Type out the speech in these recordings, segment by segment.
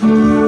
Rejoice.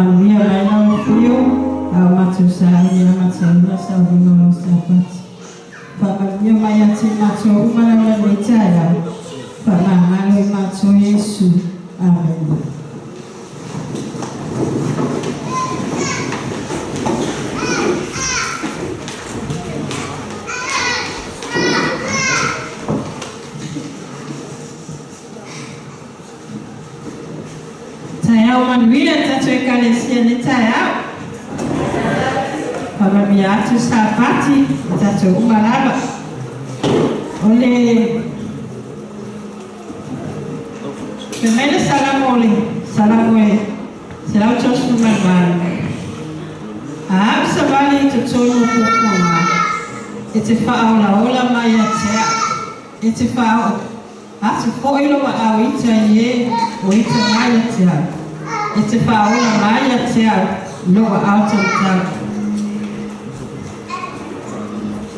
Faamanuia mai lau afio a o matou sauni amataina sauliga o lau Sapati. Faamanuia mai ia te matou uma lava i lenei taeao. Faamagalo i matou Iesu. Amene. Taeao manuia tatou Ekalesia i lenei taeao. Faamanuia atu Sapati i tatou uma lava. O le fai mai le Salamo o le Salamo e 138. A au savali i totonu o puapuaga, e te faaolaola mai ia te au, e te faaoo atu foi lou aao ita i e o ita mai ia te au, e te faaola mai ia te au i lou aao taumatau.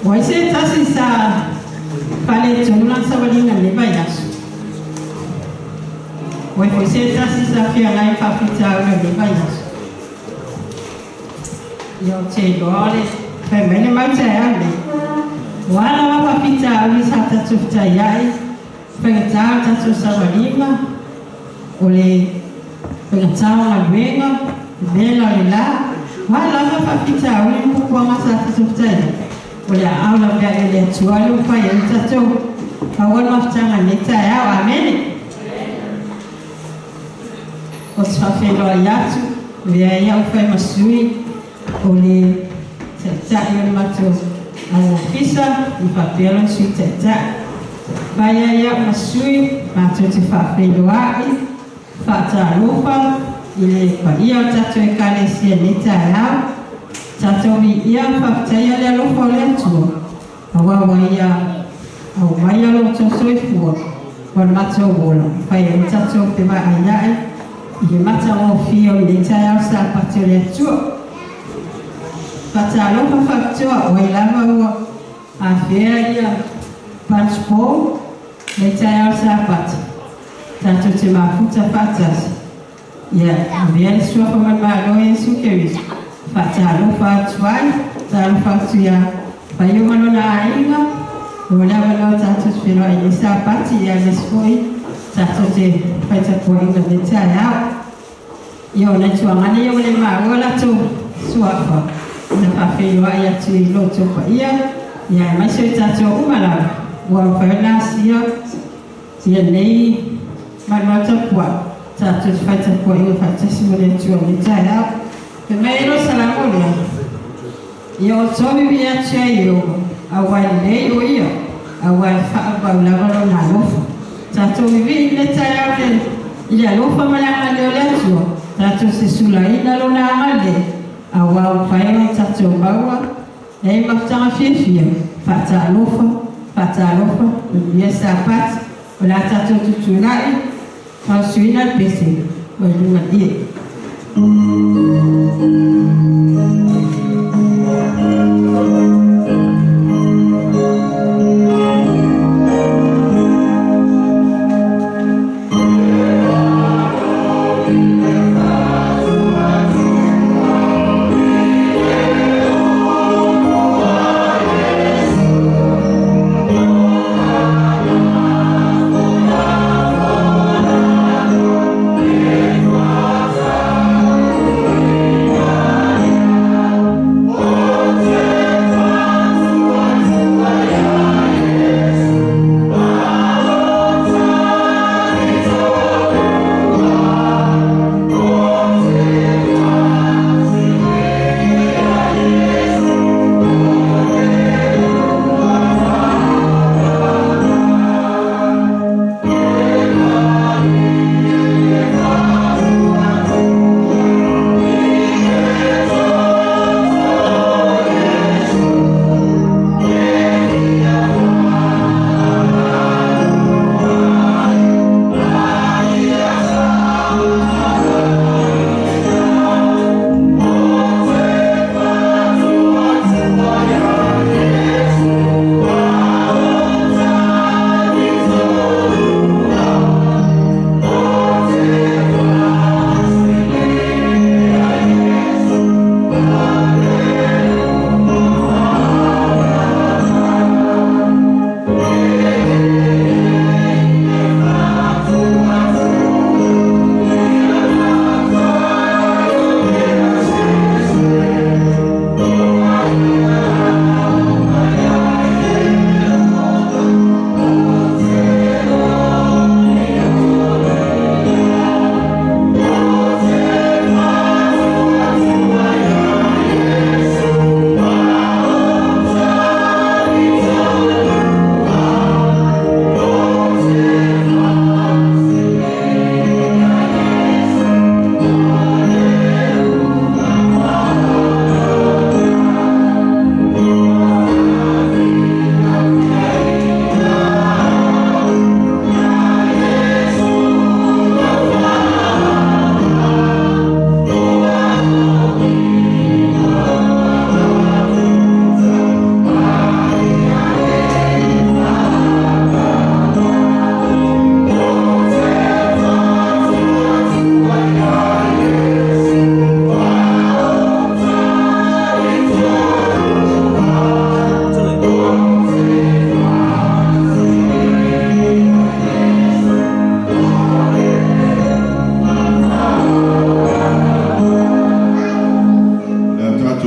Ua ai se tasi sa faaletonu lana savaliga i lenei vaiaso? Ua ai foi se tasi sa feagai ma faafitauli o lenei vaiaso? Ia ou te iloa o le fai mai le mau taeao lenei. Ua a lava faafitauli sa tatou fetaiai, faigata o le tatou savaliga, o le faigata o galuega, le vela o le la, ua a lava faafitauli ma puapuaga sa tatou fetaiai, o le aao laveai o le Atua lea ua fai ai le tatou maua le mafutaga i lenei taeao. Amene. Ou te faafeiloai atu, avea ai au fai ma sui o le taitai o le matou au ofisa i faapea lona sui taitai. Fai ai au ma sui matou te faafeiloai, faatalofa i le paia o le tatou Ekalesia i lenei taeao. Tatou viia ma faafetaia le alofa o le Atua, aua ua Ia aumaia lo outou soifua ma le matou ola e fai ai le tatou fevaaia'i i le matagofie o lenei taeao Sapati o le Atua. Faatalofa faapitoa o ai lava ua afea ia punch bowl lenei taeao Sapati, tatou te mafuta faatasi. Ia avea le suafa ma le Malo o Iesu Keriso, faatalofa atu ai, talofa atu ia Paio ma lona aiga, ua le avanoa tatou te feiloai i lenei Sapati, ia aemaise foi tatou te fai tapuaiga i lenei taeao. Ia o nai tuaga nei ua le maua latou suafa, na faafeiloai atu i lo outou paia, ia aemaise o tatou uma lava, ua mafai ona asia ia lenei malumalu tapuai, tatou te fai tapuaiga faatasi ma le Atua i lenei taeao. Fai mai ai lo Salamo lea, Ia outou vivii atu ia Ieova, aua e lelei o ia, aua e faavavau lava lona alofa. Tatou vivii i lenei taeao i le alofa ma le agalelei o le Atua, tatou se sulaina lona agalelei, aua ua mafai ona tatou maua nei mafutaga fiafia, faatalofa, faatalofa, manuia Sapati, o le a tatou tutulai, fausuina le pese ua i luga i ie.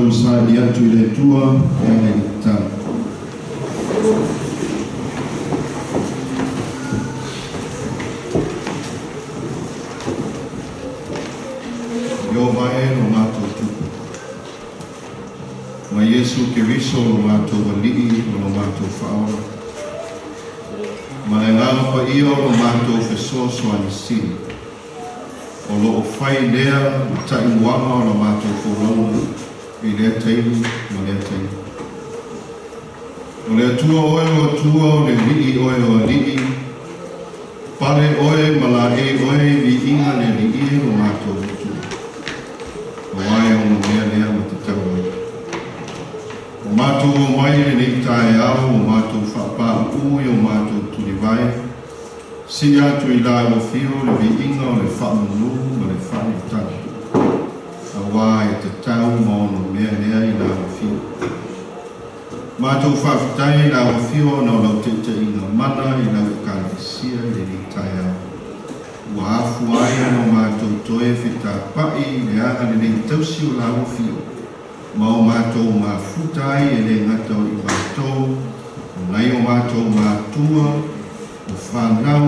Matou saili atu i le Atua e ala i le tatalo. Ieova e lo matou Tupu, ma Iesu Keriso lo matou Alii ma lo matou Faaola, ma le Agaga Paia o lo matou Fesoasoani Sili, o loo fai lea ma taimuaga o la matou folauga i lea taimi ma lea taimi. O le Atua oe o Atua, o le Alii oe o alii, pale oe ma laei oe i viiga le Alii e lo matou Atua. Auā e onomea lea ma tatau ai. Ua matou omai i lenei taeao ua matou faapāuū i o matou tulivae, sii atu i lau afio le viiga o le faamanū ma le faaneetaga. Auā e tatau ma onomea lea i lau afio. Matou faafetai i lau afio ona o lau taitaiga mana i lau Ekalesia i lenei taeao. Ua afua ai ona o matou toe fetapa'i i le agalelei tausi o lau afio, ma o matou mafuta ai e le gata o i matou, o nai o matou matua, o fanau,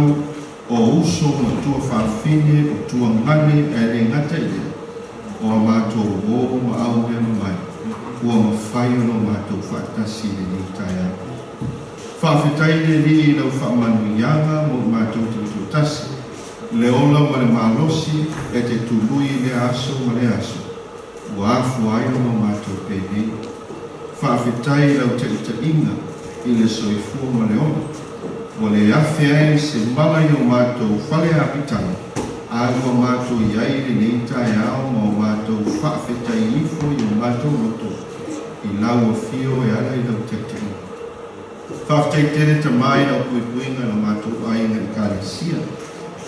o uso ma tuafafine, o tuagane, ae le gata i lea, o a matou uō ma aumeamamae, ua mafai ona o matou faatasi i lenei taeao. Faafetai le Alii i lau faamanuiaga mo i matou tutoatasi, le ola ma le malosi e te tului i lea aso ma lea aso, ua afua ai ona o matou penei. Faafetai i lau taitaiga i le soifua ma le ola, ua le afe ai se mala i o matou fale apitaga, a ua matou i ai i lenei taeao ma o matou faafetai ifo i o matou loto i lau afio e ala i lau taitaiga. Faafetai tele Tamā i lau puipuiga i lo matou aiga Ekalesia,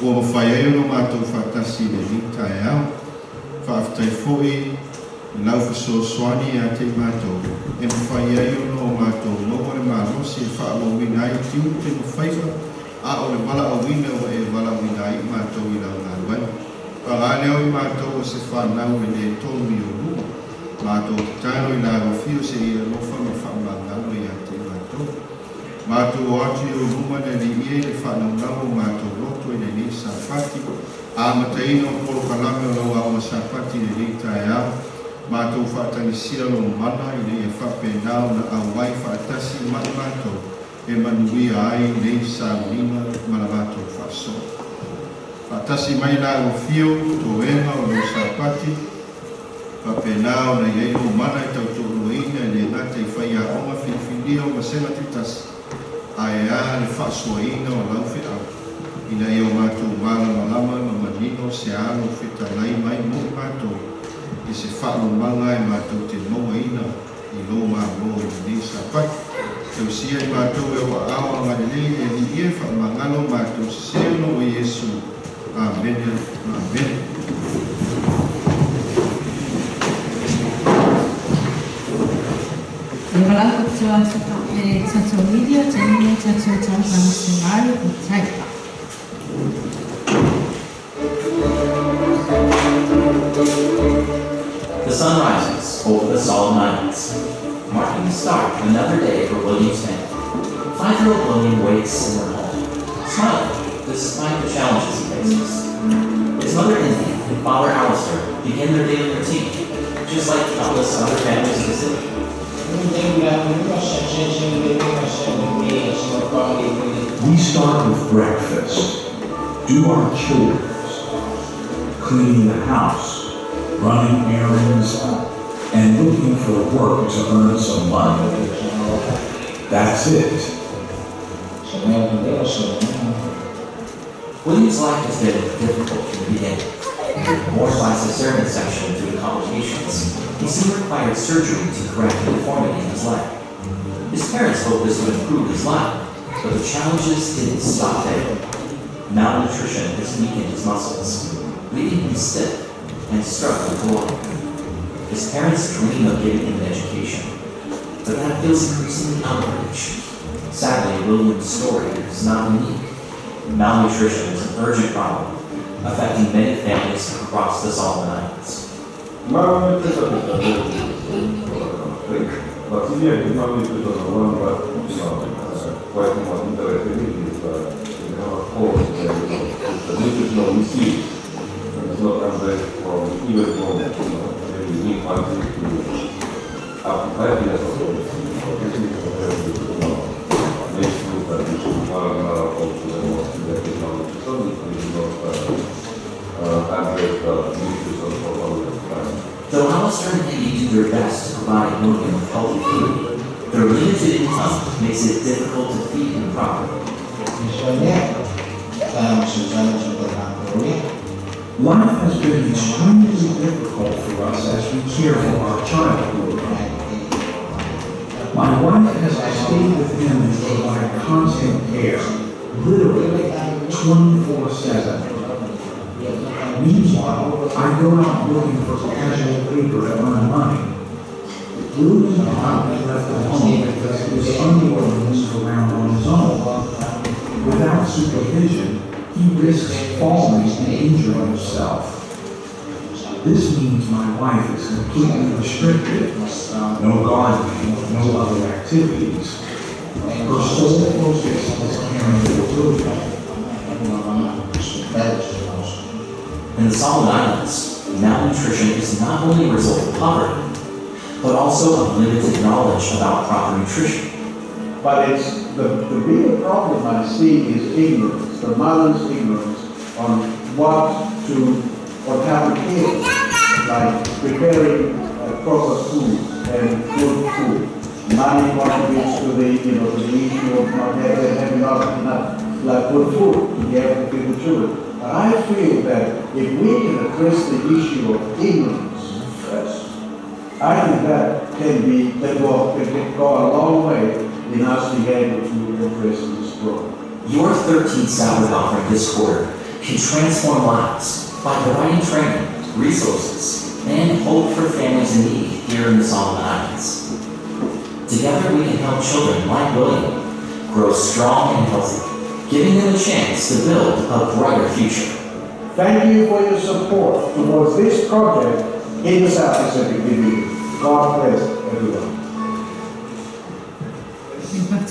ua mafai ai ona matou faatasi i lenei taeao. Faafetai foi i lau fesoasoani ia te i matou, e mafai ai ona o matou maua le malosi e faaauauina ai tiute ma faiva, a o le valaauina ua e valaauina ai i matou i lau galuega. Paga lea o i matou o se fanau e le tonu i ou luma, matou tatalo i lau afio seia e alofa ma faamagalo ia te i matou. Matou o atu i ou luma le Alii e i le faanaunau o matou loto i lenei Sapati, amataina o polokalame o lau Aoga Sapati i lenei taeao, matou faatagisia lou mana ina ia faapena ona auai faatasi ma i matou e manuia ai nei sauniga ma la matou faasoa. Faatasi mai lau afio, toega o lau Sapati, faapena ona i ai lou mana e tautoaluaina e le gata i faiaoga filifilia o vasega taitasi, ae a le faasoaina o lau feau, ina ia o matou malamalama ma manino se a lou fetalai mai mo i matou i se faalomaga e matou te mauaina i lou Malo i lenei Sapati. Tausia i matou e ou aao agalelei le Alii e, faamagalo matou sesē ona o Iesu. Amene ma amene. Ia valaau faapitoa atu le tatou media, taimi lenei tatou taumafai misionari o tai. The sun rises over the Solomon Islands, marking the start of another day for William's family. 5-year-old William wakes in their home, smiling despite the challenges he faces. His mother Indy and father Alistair begin their daily routine, just like countless other families in the city. We start with breakfast, do our chores, cleaning the house, running errands, and looking for work to earn some money. That's it. William's life has been difficult from the beginning. Born by cesarean section due to complications, he soon required surgery to correct the deformity in his leg. His parents hoped this would improve his life, but the challenges didn't stop there. Malnutrition has weakened his muscles, leaving him stiff and struggling to walk. His parents dream of giving him an education, but that feels increasingly out of reach. Sadly, William's story is not unique. Malnutrition is an urgent problem affecting many families across the Solomon Islands. Yeah, it might be a bit of a run, but quite more interesting is we have a course where the nutritional we see, and it's not translated from even from maybe infancy to up to 5 years or so. This is make sure that we should also the technology so we do not address the nutrition properly. Though Alistair and Andy do their best to provide William with healthy food, their limited income makes it difficult to feed him properly. Life has been extremely difficult for us as we care for our child. My wife has to stay with him and provide constant care, literally 24/7. Meanwhile, I go out looking for casual labor to earn money. William cannot be left alone because he is unable to move around on his own. Without supervision, he risks falling and injuring himself. This means my wife is completely restricted. No gardening, no other activities. Her sole focus is caring for William. In the Solomon Islands, malnutrition is not only a result of poverty, but also of limited knowledge about proper nutrition. But it's the bigger problem I see is ignorance, the mother's ignorance on how to care, like preparing proper food and good food. Money contributes to the to the issue of not having not enough like good food to give to the children. But I feel that if we can address the issue of ignorance first, I think that can go a long way in us being able to address this problem. Your 13th salary offering this quarter can transform lives by providing training, resources, and hope for families in need here in the Solomon Islands. Together we can help children like William grow strong and healthy, giving them a chance to build a brighter future. Thank you for your support towards this project in the South Pacific Division. God bless everyone. Everybody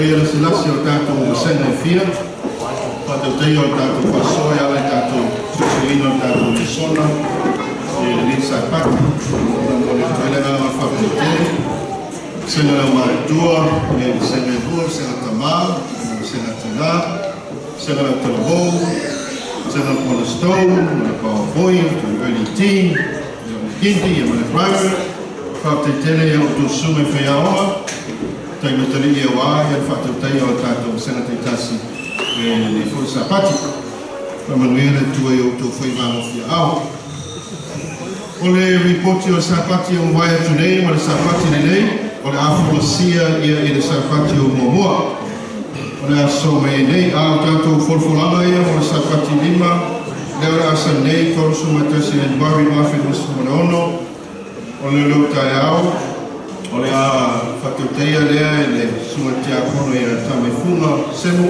Paia lasilasi o tatou vasega e fia, faatautaia o le tatou faasoa e ala i tatou suesueina o le tatou lesona i lenei Sapati. Ona momoli atu ai le agaga o le faafetai tele, vasega le aumatutua, le vasega e lua, vasega tamā, vasega tinā, vasega le autalavou, vasega le cornerstone, ma le power point, le early teen, ia ma le kindy, ia ma le primary. Faafetai tele ia outou susuga i faiaoga, taimatalii e auā ia le faatautaia o le tatou vasega taitasi e lenei foi Sapati. Faamanuia le Atua i outou faivagofia-ao. O le ripoti o le Sapati ua mavae atu nei ma le Sapati lenei, o le a folasia ia i le Sapati o muamua o le aso mai ai nei. A o tatou folafolaga ia mo le Sapati 5, lea o le a sau nei, 31 Ianuari 2026, o le lou taeao, o le a faatautaia lea e le susuga tiakono ia Tamaifuga Semo.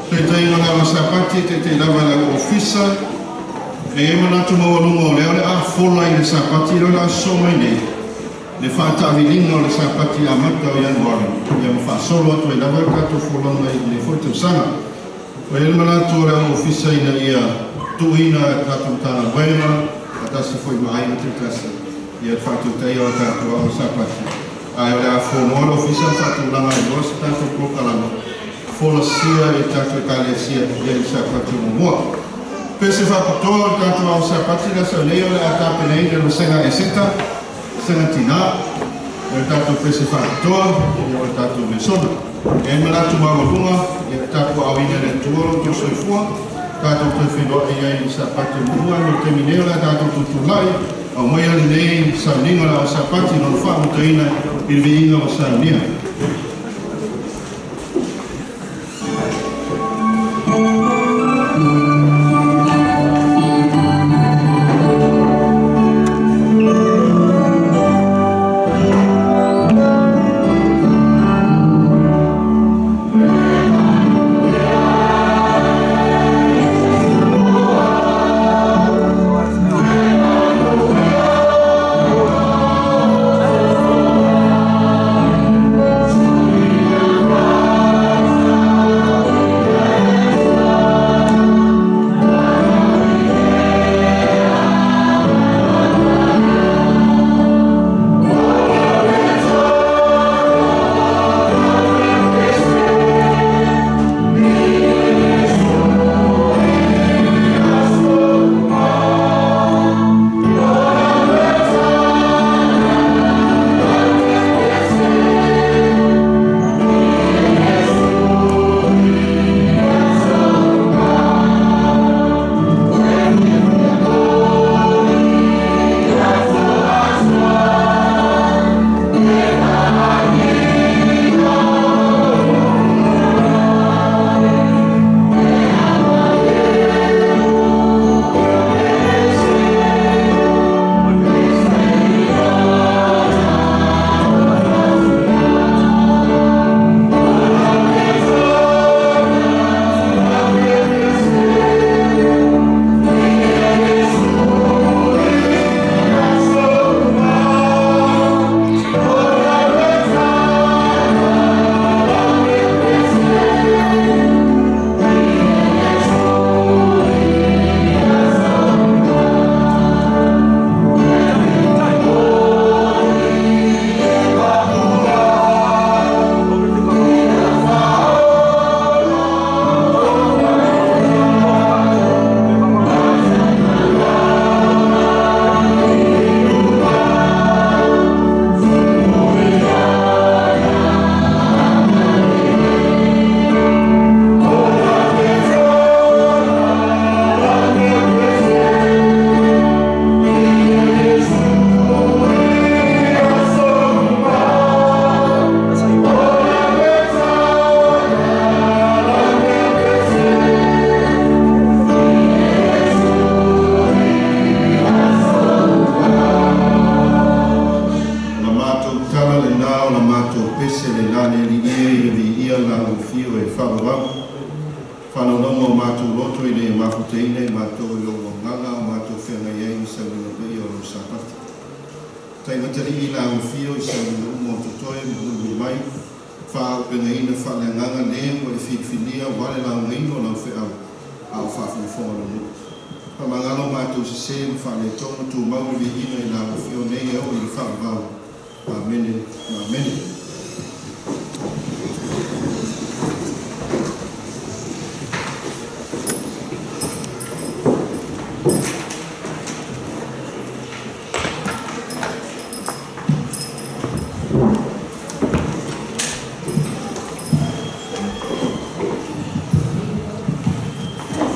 Taitaiga o le ava Sapati e taitai lava i lau ofisa. E i ai manatu maualuga o lea o le a fola i le Sapati lea o le a sosoo mai nei, le faataaviliga o le Sapati amata o Ianuari, ia ma faasolo atu ai lava le tatou folauga i lenei foi tausaga. Ua i ai le manatu o le au ofisa ina ia tuuina e tatou Matagaluega faatasi foi ma aiga taitasi ia le faatautaia o tatou aoga Sapati, ae o le a fonoa le ofisa ma faatulaga ai loa se tatou polokalame folasia i tatou Ekalesia ia i le Sapati o muamua. Pe se faapitoa o le tatou aoga Sapati le aso nei o le a tapenaina le vasega Eseta, vasega tinā, o le tatou pese faapitoa ia o le tatou lesona. E ai manatu maualuga ia tapuaaoina e le Atua lo outou soifua, tatou toe feiloai ai i le Sapati o muamua. Mo le taimi nei o le a tatou tutulai, aumaia lenei sauniga o le aoga Sapati lona faamutaina i le viiga ua saunia. O la matou tala lenā, o la matou pese lenā le Alii e, ia viia la ou afio e faavavau. Faanonoga o matou loto ina ia mafutaina i matou i lou agaga o matou feagai ai ma sauniga paia o lou Sapati. Taimatalii la ou afio i sauniga uma o totoe ma mulimuli mai. Faaaupegaina faaleagaga lē ua e filifilia auā le laugaina o lau feau a o faafogafoga lou nuu. Faamagalo matou sesē ma faaletonu, tumau le viiga i lau Afio nei e oo i le faavavau. Amene ma amene.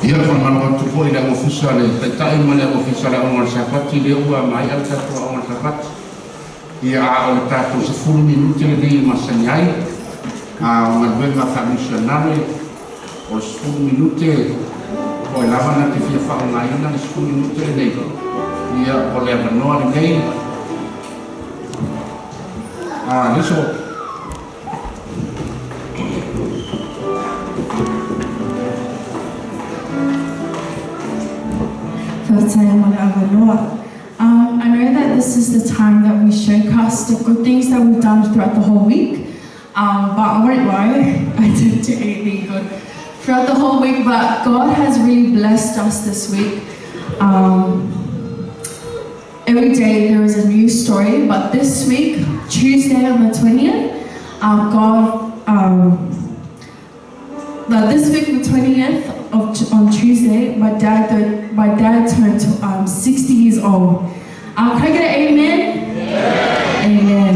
Ia faamalo atu foi i le au ofisa a le Taitai ma le au ofisa o le Aoga o le Sapati lea ua maea le tatou Aoga o le Sapati. Ia a o le tatou 10 minute lenei e masani ai a o galuega faamisionare o le 10 minute o e lava na te fia faaaogaina le 10 minute lenei. Ia o le avanoa lenei. A liso. I know that this is the time that we showcase the good things that we've done throughout the whole week, but I won't lie, I didn't do anything good throughout the whole week, but God has really blessed us this week. Every day there is a new story, but this week, Tuesday on the 20th, this week, the 20th on Tuesday, my dad turned 60 years old. Can I get an amen? Yeah. Amen.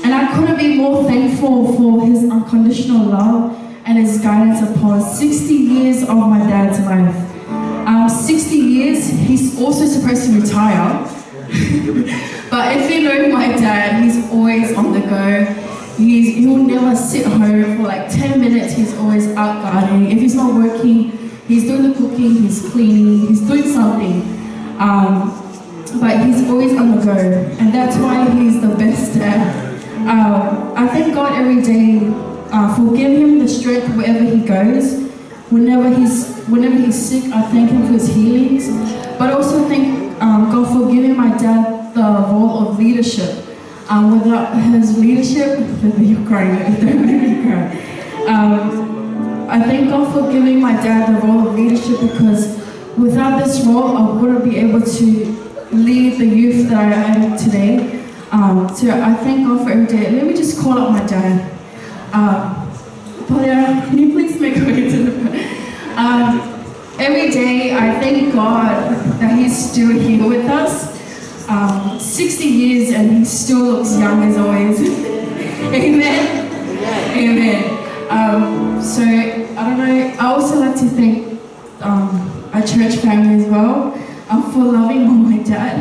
And I couldn't be more thankful for his unconditional love and his guidance upon 60 years of my dad's life. 60 years, he's also supposed to retire. But if you know my dad, he's always on the go. He'll never sit home for like 10 minutes. He's always out gardening. If he's not working, he's doing the cooking, he's cleaning, he's doing something. But he's always on the go, and that's why he's the best dad. I thank God every day for giving him the strength wherever he goes. Whenever he's sick, I thank him for his healings. But also thank God for giving my dad the role of leadership. Without his leadership, you're crying, don't make me cry. I thank God for giving my dad the role of leadership, because without this role, I wouldn't be able to lead the youth that I am today. So I thank God for every day. Let me just call up my dad. Palia, can you please make a way to the front? Every day, I thank God that he's still here with us. 60 years and he still looks young as always. Amen. Amen. So, I don't know, I also like to thank our church family as well for loving on my dad.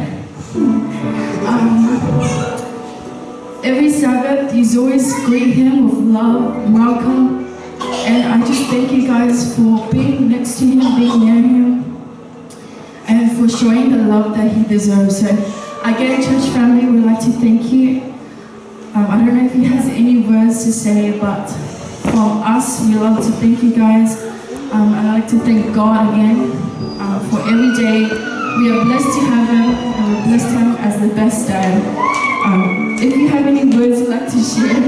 Every Sabbath, he's always greet him with love, welcome, and I just thank you guys for being next to him, being near him, and for showing the love that he deserves. So, again, church family, we'd like to thank you. I don't know if he has any words to say, but from us, we love to thank you guys. I'd like to thank God again for every day. We are blessed to have him, and we're blessed to have him as the best dad. If you have any words you'd like to share,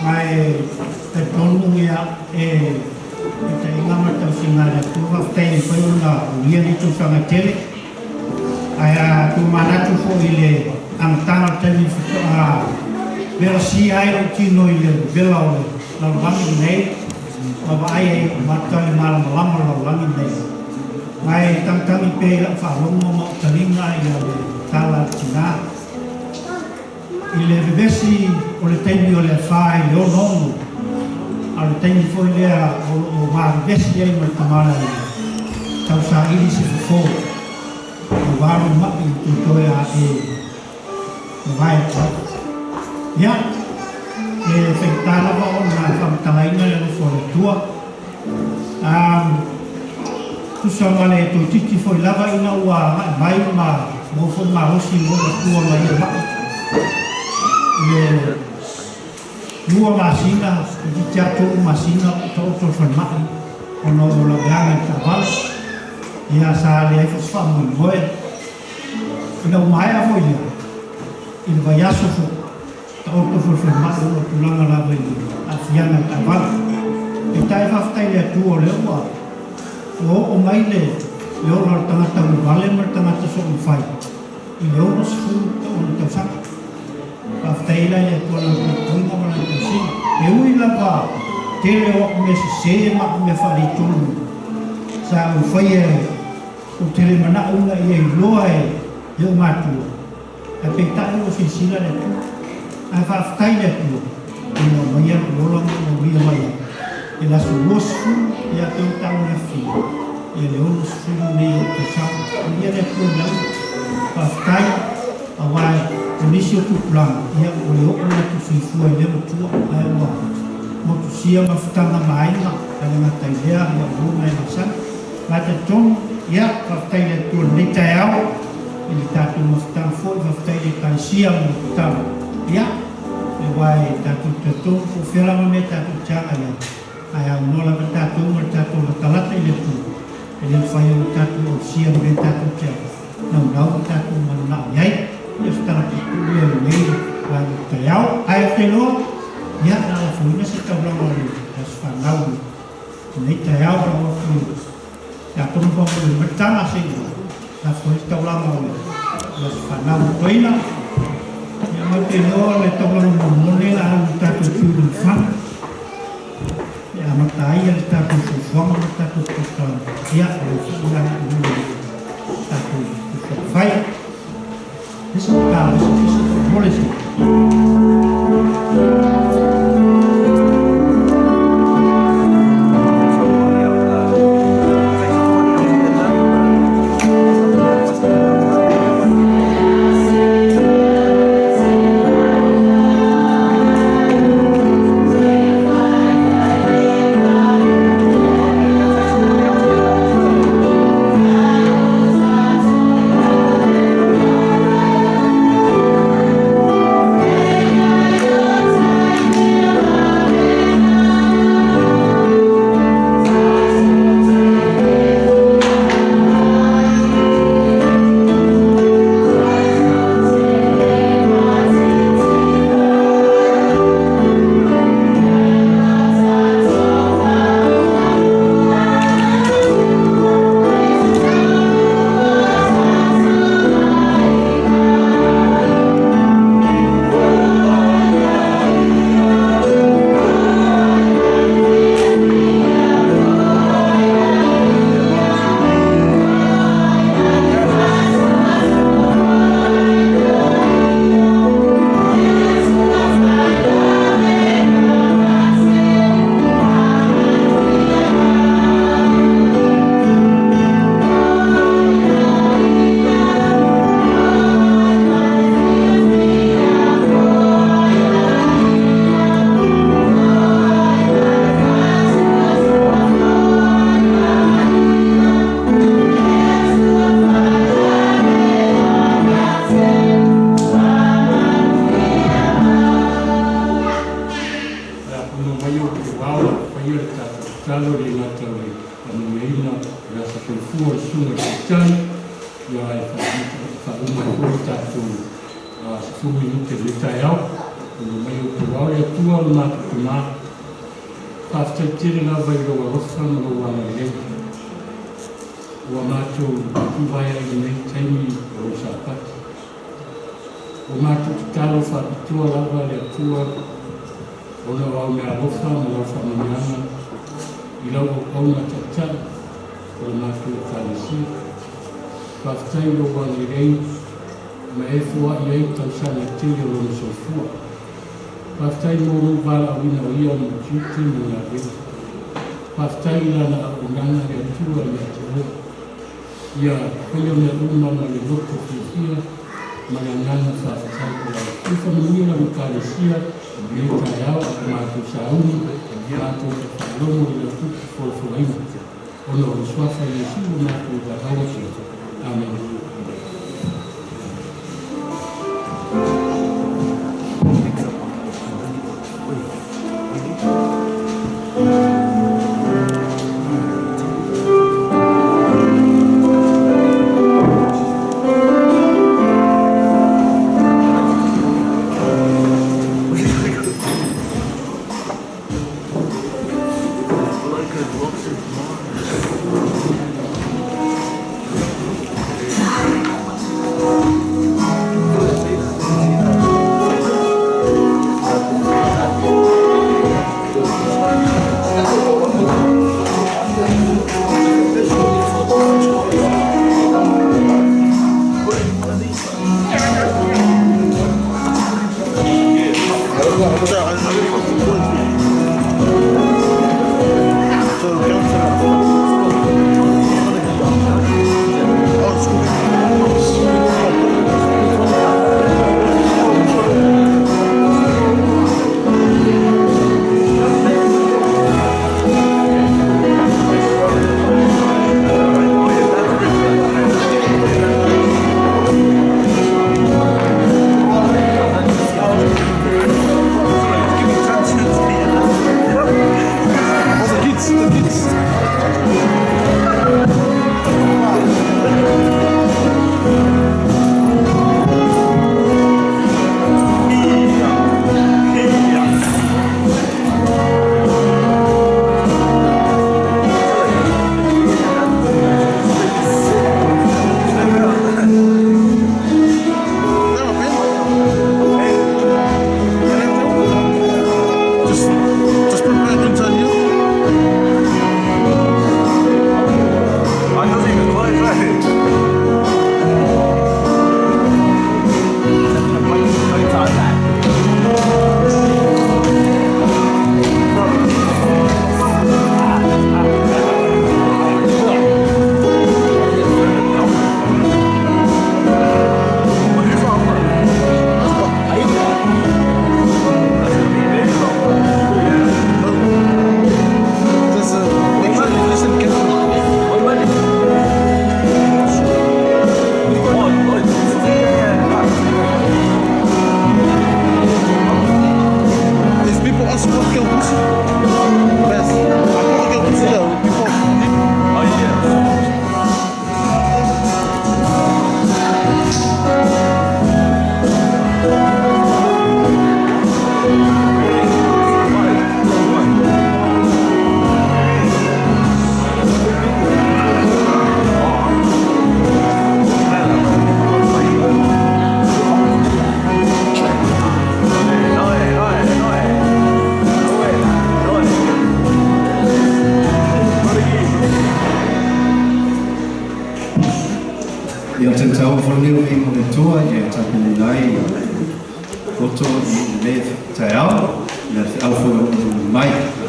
Mai te tonu ia e te inga matau singa le tua whai whai una ulia ni tūsanga tele. Ai a tū manatu fo i le angatanga temi a vera si ai o tino i le vela o le lalolagi nei ma vaai ai o matau i malamalama lalolagi nei. Mai tangitangi pe i lau whaalongo ma o talinga i le tala tina. I le vevesi o le taimi o le whai i le ono a le taimi foi lea o maavevesi ai ma le tamala i tausaili se fofo o valo mai i tutoe a e mavae atu ai. Ia, e whaitā lava o nā whamatalaina le alofo le tua. Tusa ma le toititi foi lava ina ua agai mai ma mo foi malosi mo matua ma ia ma'i le 2 masina toititi a 3 masina ta'oto le falema'i ona o laveaga i taavale. Ia sa leai foi se faamoemoe ina ua maea foi ia i le vaiaso fo'i ta'oto foi le falema'i ona o tulaga lava i le aafiaga i taavale. Peitai faafetai le Atua o lea ua o'o mai le ola o le tagata uluvale ma le tagata soomafai i le 66 tausaga. Faafetai la i le Atua lana puipuiga ma lana tausiga. E ui lava tele o a'u mea sesē ma a'u mea faaletonu sa ou faia ou te le mana'u ina ia iloa e o'u matua, ae peita'i ua silasila le Atua. Ae faafetai le Atua ina ua maia lo'u ola ma ua uia mai ai e le aso 20 ia te ou ta'u le afifina ia le 60 nei o'u tausaga. Ia le Atua i lauga faafetai auā o nisi o tupulaga ia ua le o'o latou soifua i lea matua ae ua motusia mafutaga ma aiga ae le gata i lea ia uō ma e masani ma talitonu. Ia faafetai le Atua lenei taeao i le tatou mafutaga fo'i. Faafetai le Ekalesia ma mafutaga ia e uā e tatou talitonu po o fea lava mea tatou te agai ai ae aunoa lava tatou ma le tatou latalata i le Atua e le mafai ona tatou ausia le mea tatou te naunau ma tatou manana'o i ai. Ia se tala puupuu ia lenei vaega o taeao ae ou te iloa ia na alafoina se taulaga o le aso fanau lenei taeao lau atu ia tonu faamole mai taga se'i lafo ai se taulaga o le aso fanau toeina. Ia ma te iloa le taulaga molemole la alu i tatou fiu i mafana e amata ai le tatou fuafuaga ma le tatou polokalame. Ia o le fo'i aga'i i luma i tatou fuafuaga fai ese tatalo ese ese faamole se. Ona o le suafa Iesu ua matou valaau atu. Amene.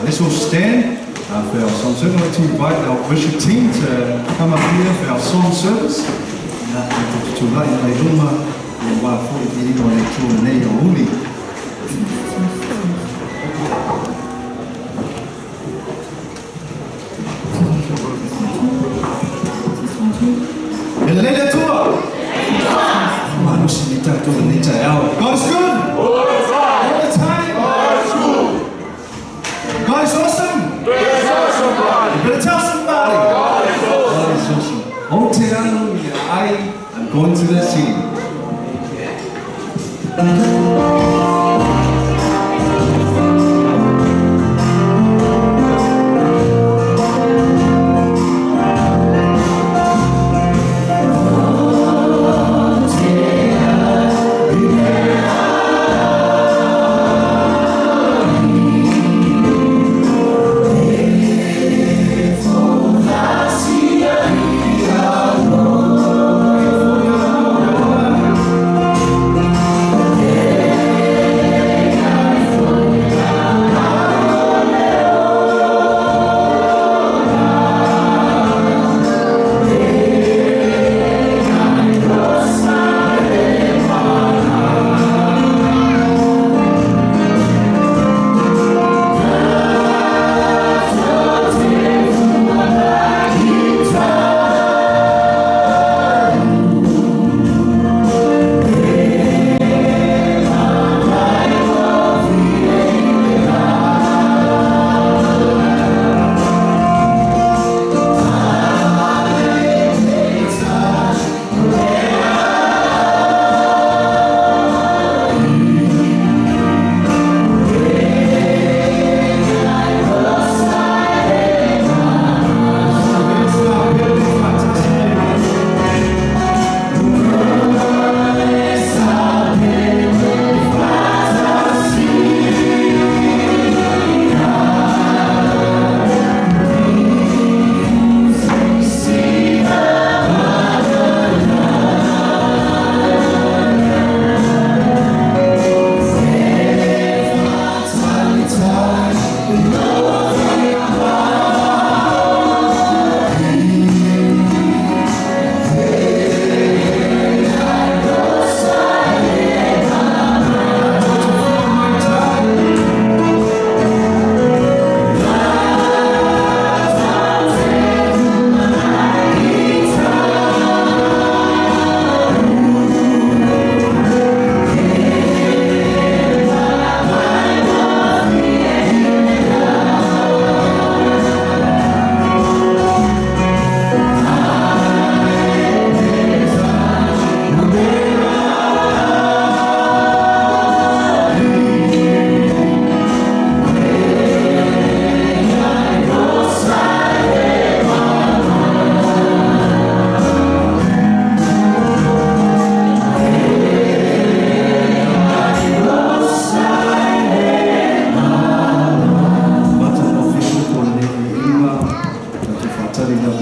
Let's all stand for our song service. I'd like to invite our worship team to come up here for our song service. God is good! All the time! God is awesome! You better tell somebody! God is awesome! I am going to the city. Yeah.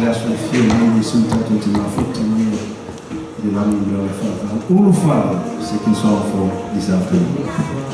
le aso e fia mai Iesu tatou te mafuta mai le lagi le ola faavavau. Ulufale, second song for this afternoon.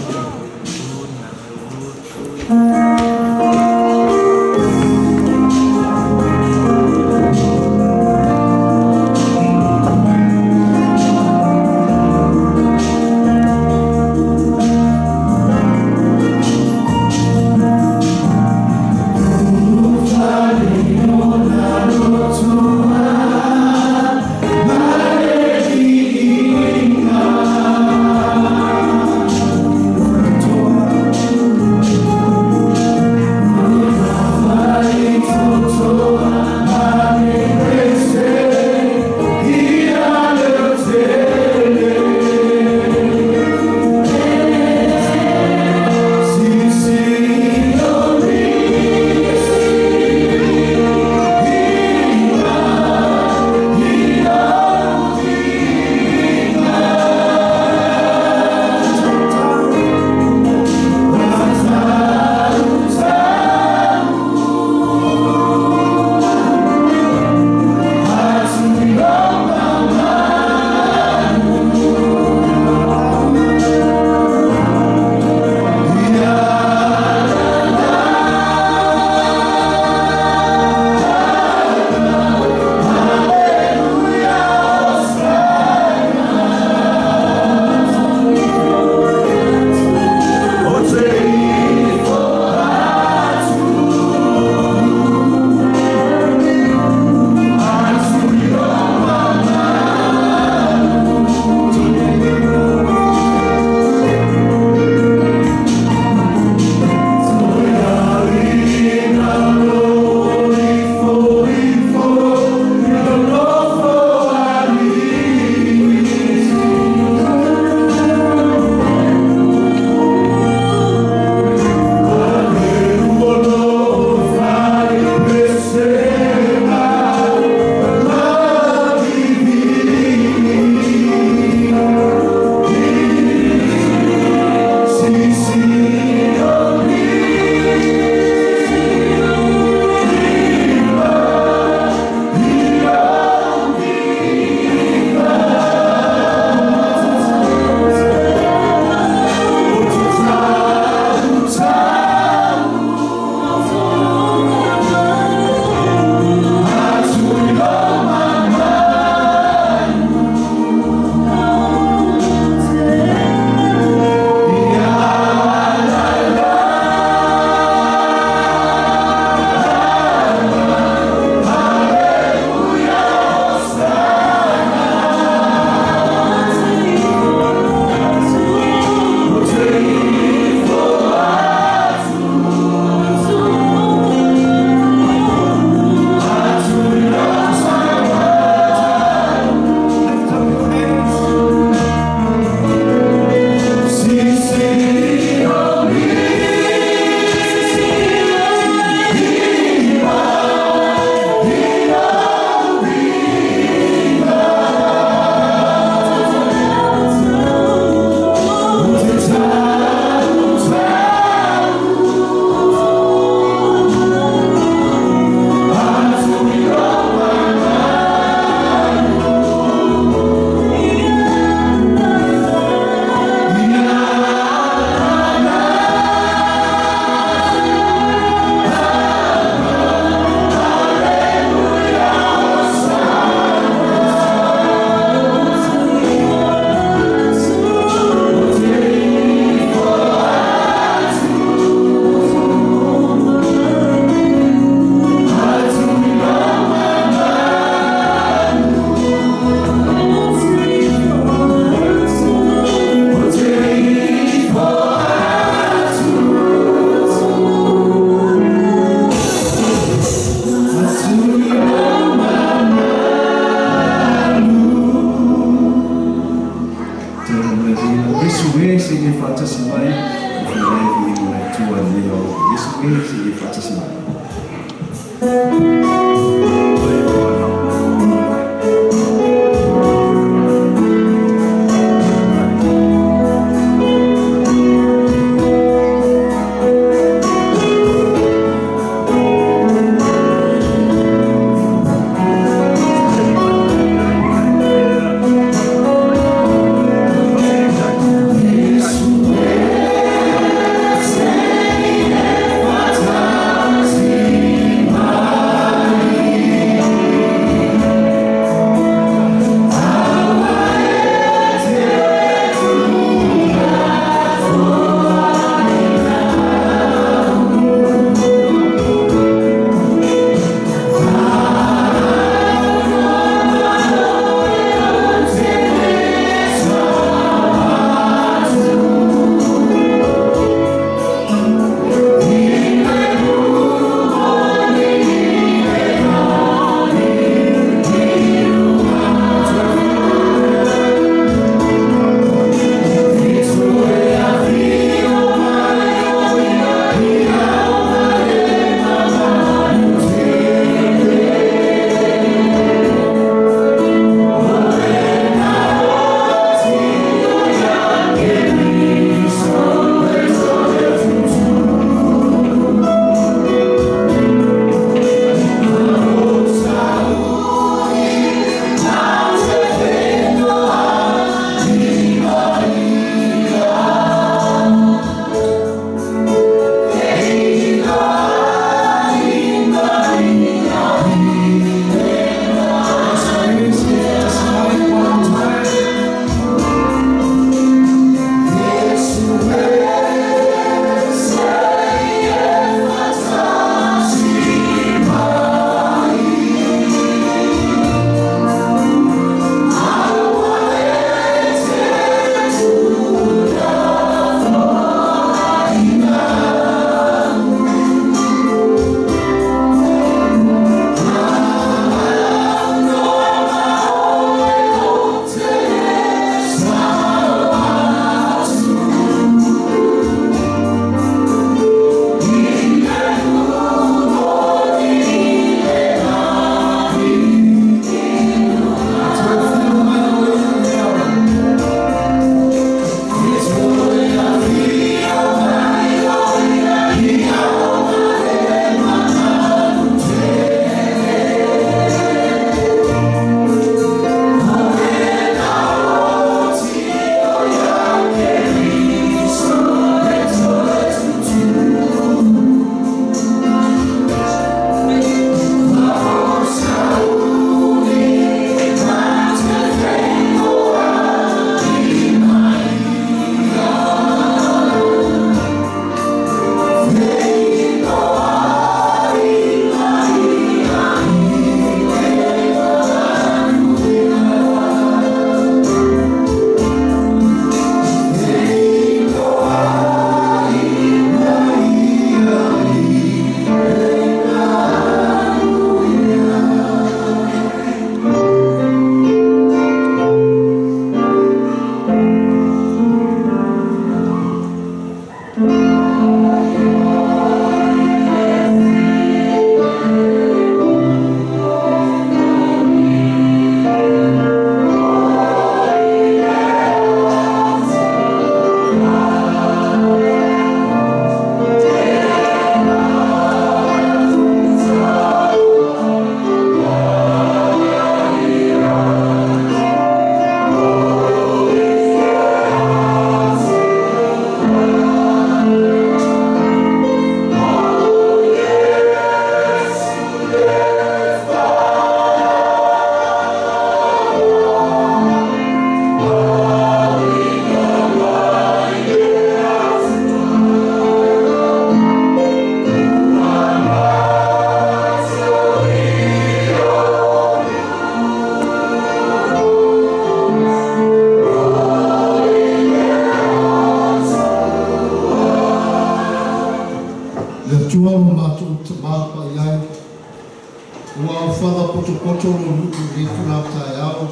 solo nu'u i le itulā taeao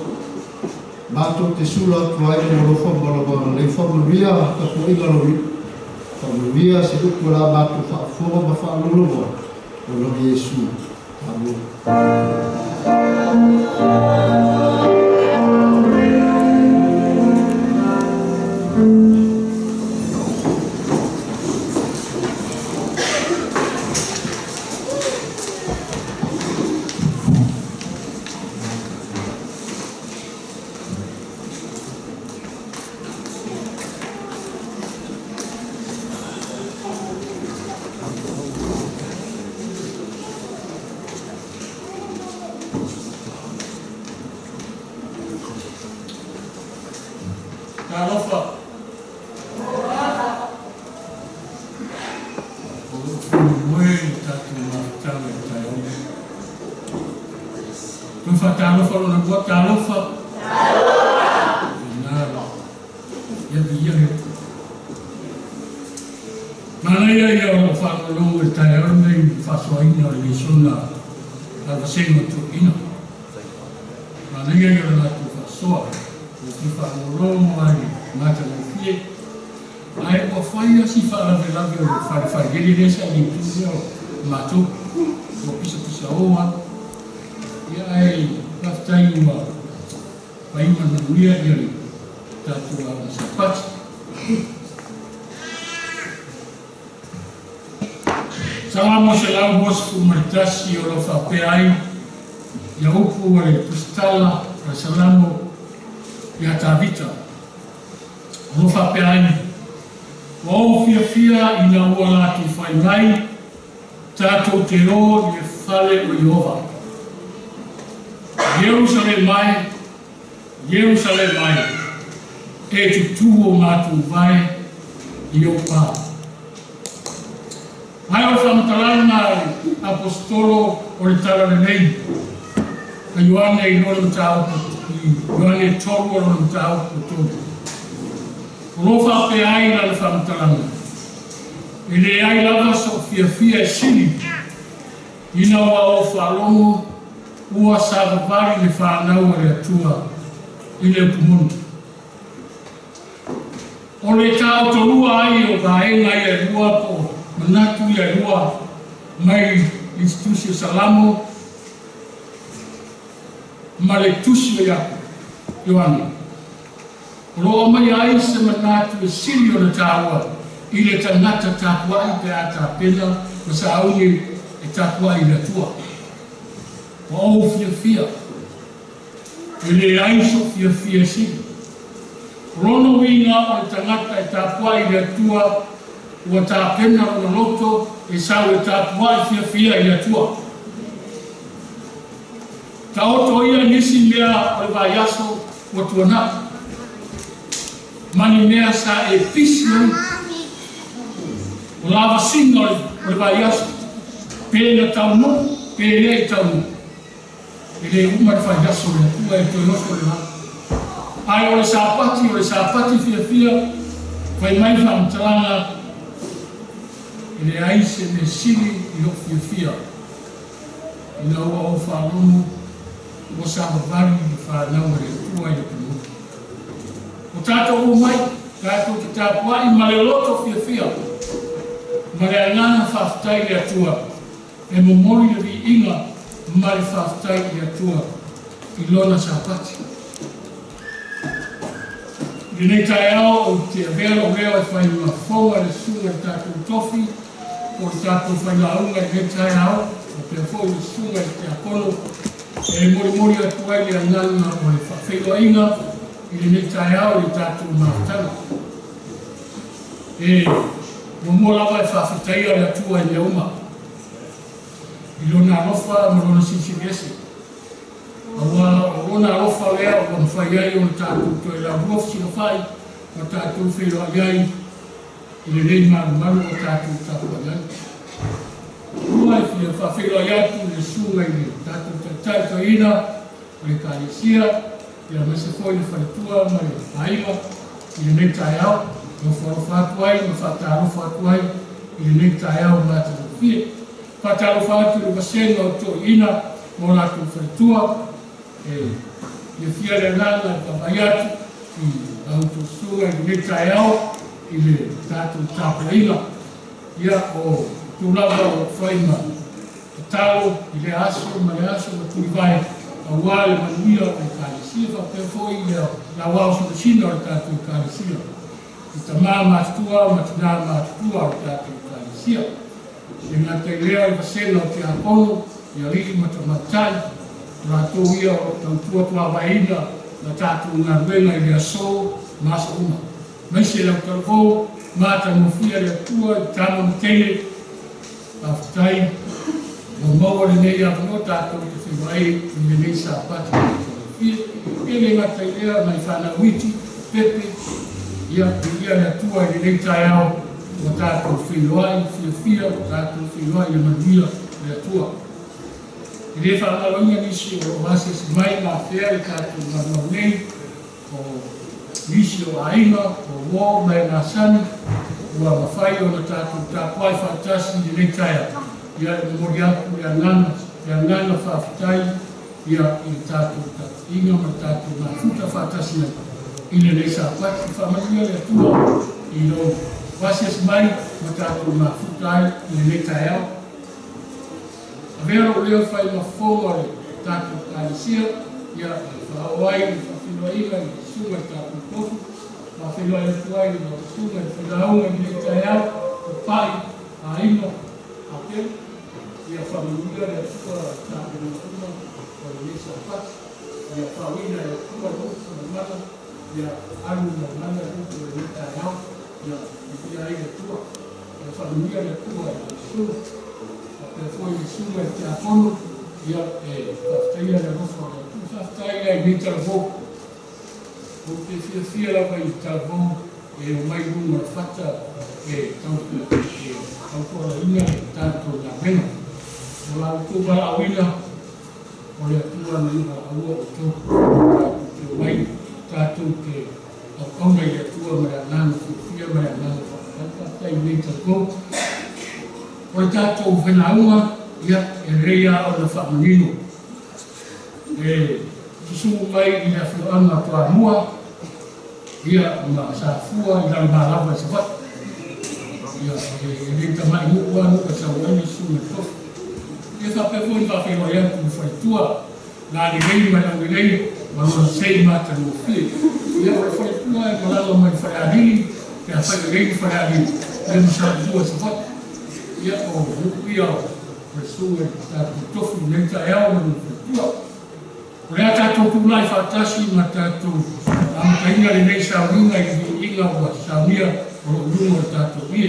matou te sula atu ai le alofa ma lona agalelei faamanuia tapuaiga lou i'u faamanuia se upu o le a matou faafofoga ma faalogologo ai ona o Iesu. Amene. Talofa. O loo fumoe le tatou mafutaga i le taeao lenei. Toe faatalofa lona lua, talofa. Lena la. Ia viia le Atua. Manaia ia o loo faalogologo i le taeao lenei i le faasoaina o le lesona a le vasega o toeaiina. Manaia ia o le latou faasoa ua fia faalogologo ai i le matagofie. Ae ua fai lava si faalavelave o le fale failele lea sa i le itu lea o matou, ua pisapisao lava. Ia ae faafetai ua fai ma manuia le tatou aoga Sapati. Salamo 121 o lo o faapea ai ia upu a le Tusitala o le Salamo ia Tavita. O lo o faapea ai, Ua ou fiafia ina ua latou fai mai, tatou te o i le fale o Ieova. Ierusalema e, Ierusalema e, e tutū o matou vae i ou pā. Ae o le faamatalaga a le Aposetolo o le Talalelei a Ioane i lona mataupu i Ioane 3 o lona mataupu 3. O lo o faapea ai lana faamatalaga, E leai lava so'u fiafia e sili ina ua ou faalogo ua savavali le fanau a le Atua i le upu moni. O le taotolua ai o vaega ia e lua po o manatu ia e lua mai le Tusi o Salamo ma le Tusi o Iakopo, Ioane. O lo o aumaia ai se manatu e sili ona taua i le tagata tapuai pe a tapena ma sauni e tapuai i le Atua. Ua ou fiafia, e leai sou fiafia e sili. O lona uiga o le tagata e tapuai i le Atua ua tapena lona loto e sau e tapuai fiafia i le Atua. Taoto ia nisi mea o le vaiaso ua tuanai, ma ni mea sa e pisi ai. O lavasiga o le vaiaso, pe na taunuu pe le i taunuu. E le uma le faiaso o le Atua e toe oso le la. Ae o le Sapati, o le Sapati fiafia, fai mai faamatalaga, e leai se mea sili i lou fiafia. Ina ua ou faalogo ua savavali le fanau a le Atua i le atunuu. O tatou omai, tatou te tapuai ma le loto fiafia, ma le agaga faafetai i le Atua, e momoli le viiga ma le faafetai i le Atua i Lona Sapati. I lenei taeao ou te avea lou leo e fai ma fofoga le susuga i le tatou tofi po o le tatou failauga i lenei taeao, faapea foi le susuga i le tiakono e molimoli atu ai le agaga o le faafeiloaiga i lenei taeao i le tatou mafutaga. E muamua lava e faafetaia le Atua i mea uma, i Lona alofa ma Lona silisili ese. Aua o Lona alofa lea ua mafai ai ona tatou toe laulua fesilafai ma tatou feiloai ai i lenei malumalu ua tatou tapuai ai. Lua e fia faafeiloai atu i le susuga i le tatou Taitai Toeaina o le Ekalesia, ia aemaise foi le faletua ma le aiga i lenei taeao. E ofo alofa atu ai ma faatalofa atu ai i lenei taeao matagofie. Faatalofa atu i le vasega o toeaiina ma o latou faletua, E fiafia le agaga i vaavaai atu i a outou susuga i lenei taeao i le tatou tapuaiga. Ia o tulaga o fai ma tatalo i le aso ma le aso ma tulivae auā le manuia o le Ekalesia faapea foi le aoao silasila o le tatou Ekalesia i tamā matutua ma tinā matutua o le tatou Ekalesia. E gata i lea o le vasega o tiakono i alii ma tamaitai, o latou ia o loo tautua tuavaeina na tatou galuega i le asō ma aso uma. Aemaise le autalavou matagofie le Atua i tama ma teine, faafetai ua maua lenei avanoa tatou te feiloai i lenei Sapati matagofie. E le gata i lea nai fanau iti pepe, ia viia le Atua i lenei taeao ua tatou feiloai fiafia, ua tatou feiloai i le manuia o le Atua. E le faagaloina nisi o loo asiasi mai ma afea le tatou maumau nei, o nisi o aiga, o uō ma e gasani ua mafai ona tatou tapuai faatasi i lenei taeao. Ia e momoli atu le agaga, le agaga faafetai ia i le tatou tapuaiga ma le tatou mafuta faatasi ai i lenei Sapati. Faamanuia le Atua i lou asiasi mai ma tatou mafuta ai i lenei taeao. Avea lou leo fai ma fofoga o le tatou Ekalesia, ia e faaoo ai le faafeiloaiga i le susuga i le tatou tofi, faafeiloai atu ai i lau susuga i le failauga i lenei taeao, o pa'i, aiga, apelu, ia faamanuia le Atua i tapenaga uma o lenei Sapati, ia faauiina e le Atua le upu ma le mana, ia alu ma le mana le upu o lenei taeao, ia viia ai le Atua. Ia faamanuia le Atua i lau susuga faapea foi le susuga i le tiakono, ia e faafetaia le alofa o le Atua. Faafetai ai i lenei talavou. Ou te fiafia lava i le talavou e omai i luga o le fata e tautualaina le tatou galuega. O la outou valaauina o le Atua na ia valaauina outou tatou te omai tatou te auauna i le Atua ma le agaga fiafia ma le agaga faafetai. Faafetai i lenei talavou. O le tatou failauga, ia e lelei lava ona faamanino e susuu mai i le afioaga o Toamua, ia ma Safua i Lalomalava i Savaii. Ia e le tamai nuu lava nuu e sau ai le susuga i le tofi. Ia faapea foi ona faafeiloai atu i le faletua na lelei ma le aulelei ma lona sei matagofie. Ia o le faletua e malaga mai le Falealili pe afai o iai ni Falealili, ia ma Safua i Savaii. Ia o nuu ia o le susuga i le tatou tofi i lenei taeao ma lona faletua. O le a tatou tulai faatasi ma tatou amataina lenei sauniga i le viiga ua saunia o loo i luga o le tatou ie.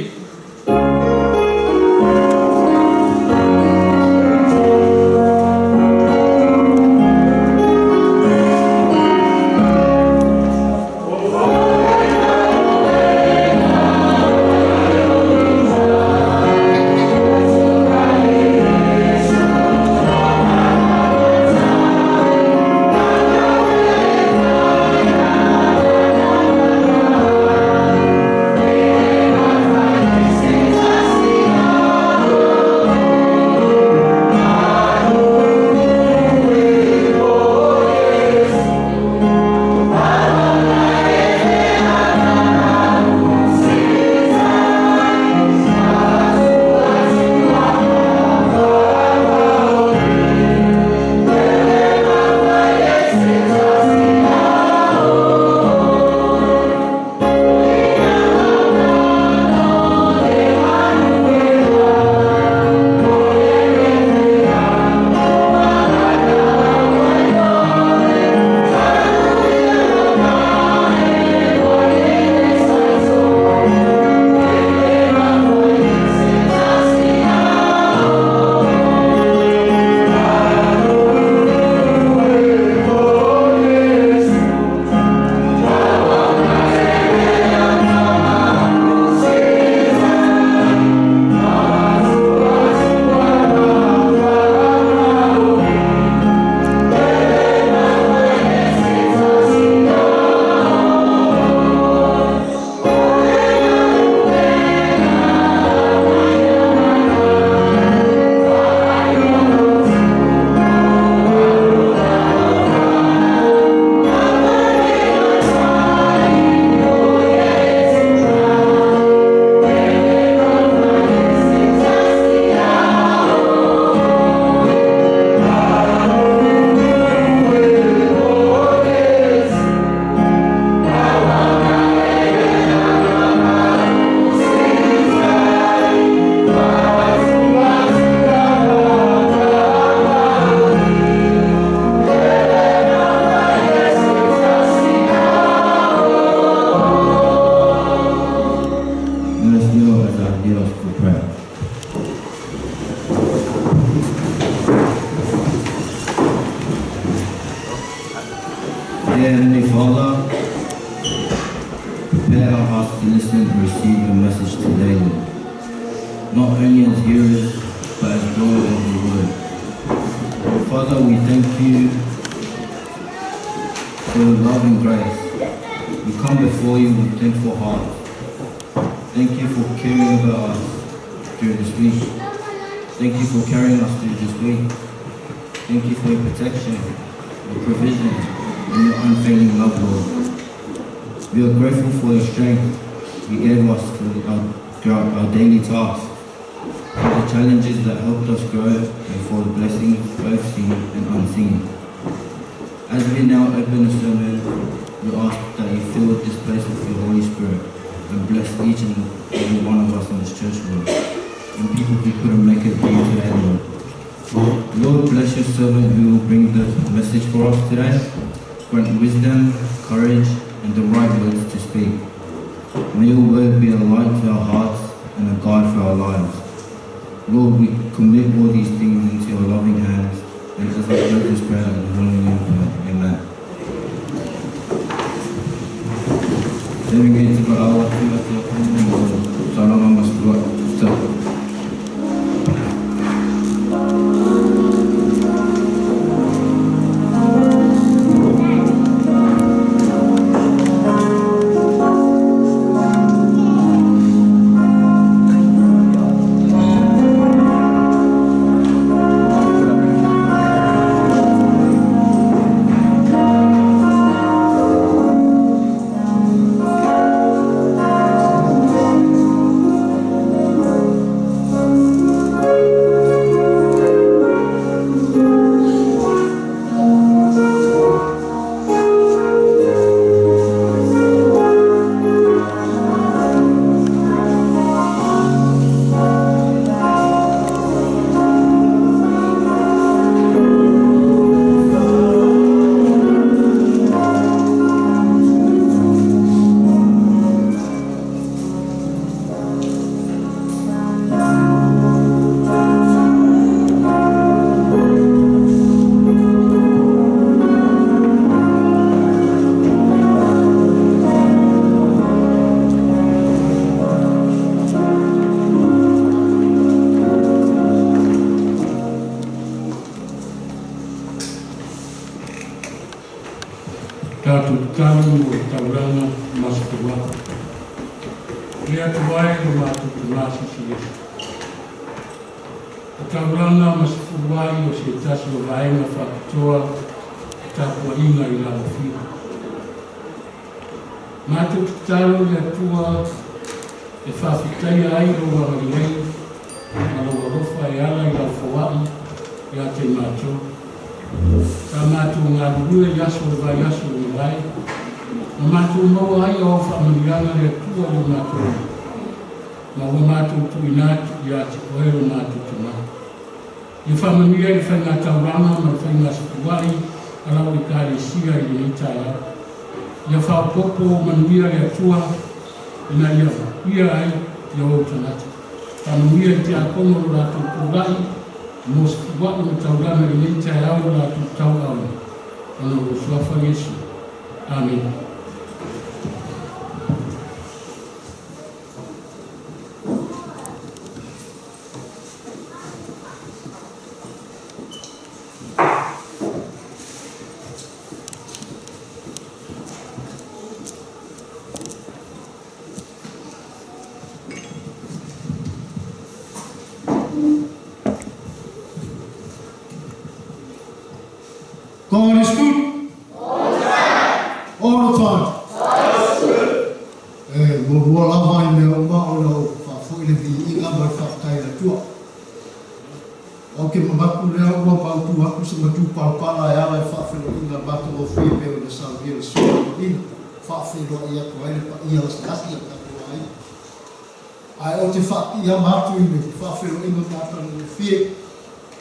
Dear Heavenly Father, prepare our hearts to listen and receive your message today, Lord. Not only as hearers, but as doers of your word. Father, we thank you for your love and grace. We come before you with thankful hearts. Thank you for caring about us during this week. Thank you for carrying us through this week. Thank you for your protection, your provision, and your unfailing love, Lord. We are grateful for your strength you gave us throughout our daily tasks, for the challenges that helped us grow, and for the blessings both seen and unseen. As we now open the sermon, we ask that you fill this place with your Holy Spirit and bless each and every one of us in this church, Lord, and people who couldn't make it here today, Lord. Lord, bless your servant who will bring the message for us today. Grant wisdom, courage, and the right words to speak. May your word be a light to our hearts and a guide for our lives. Lord, we commit all these things into your loving hands, and as I close this prayer in the holy name, amen. Amen. God is good. All the time. All the time. God is good. Mo lava i mea uma o lau whaafoi le viiga ma le whaatai la tua. O ke mamaku lea ua mautu aku se matu palapala e ala e whaawhelo inga mato o whie peo na sāvia le sua o ina. Whaawhelo i atu ai le pa ia la sasi a tatou ai. Ai o te whaapia mātu i me whaawhelo inga mātou le whie.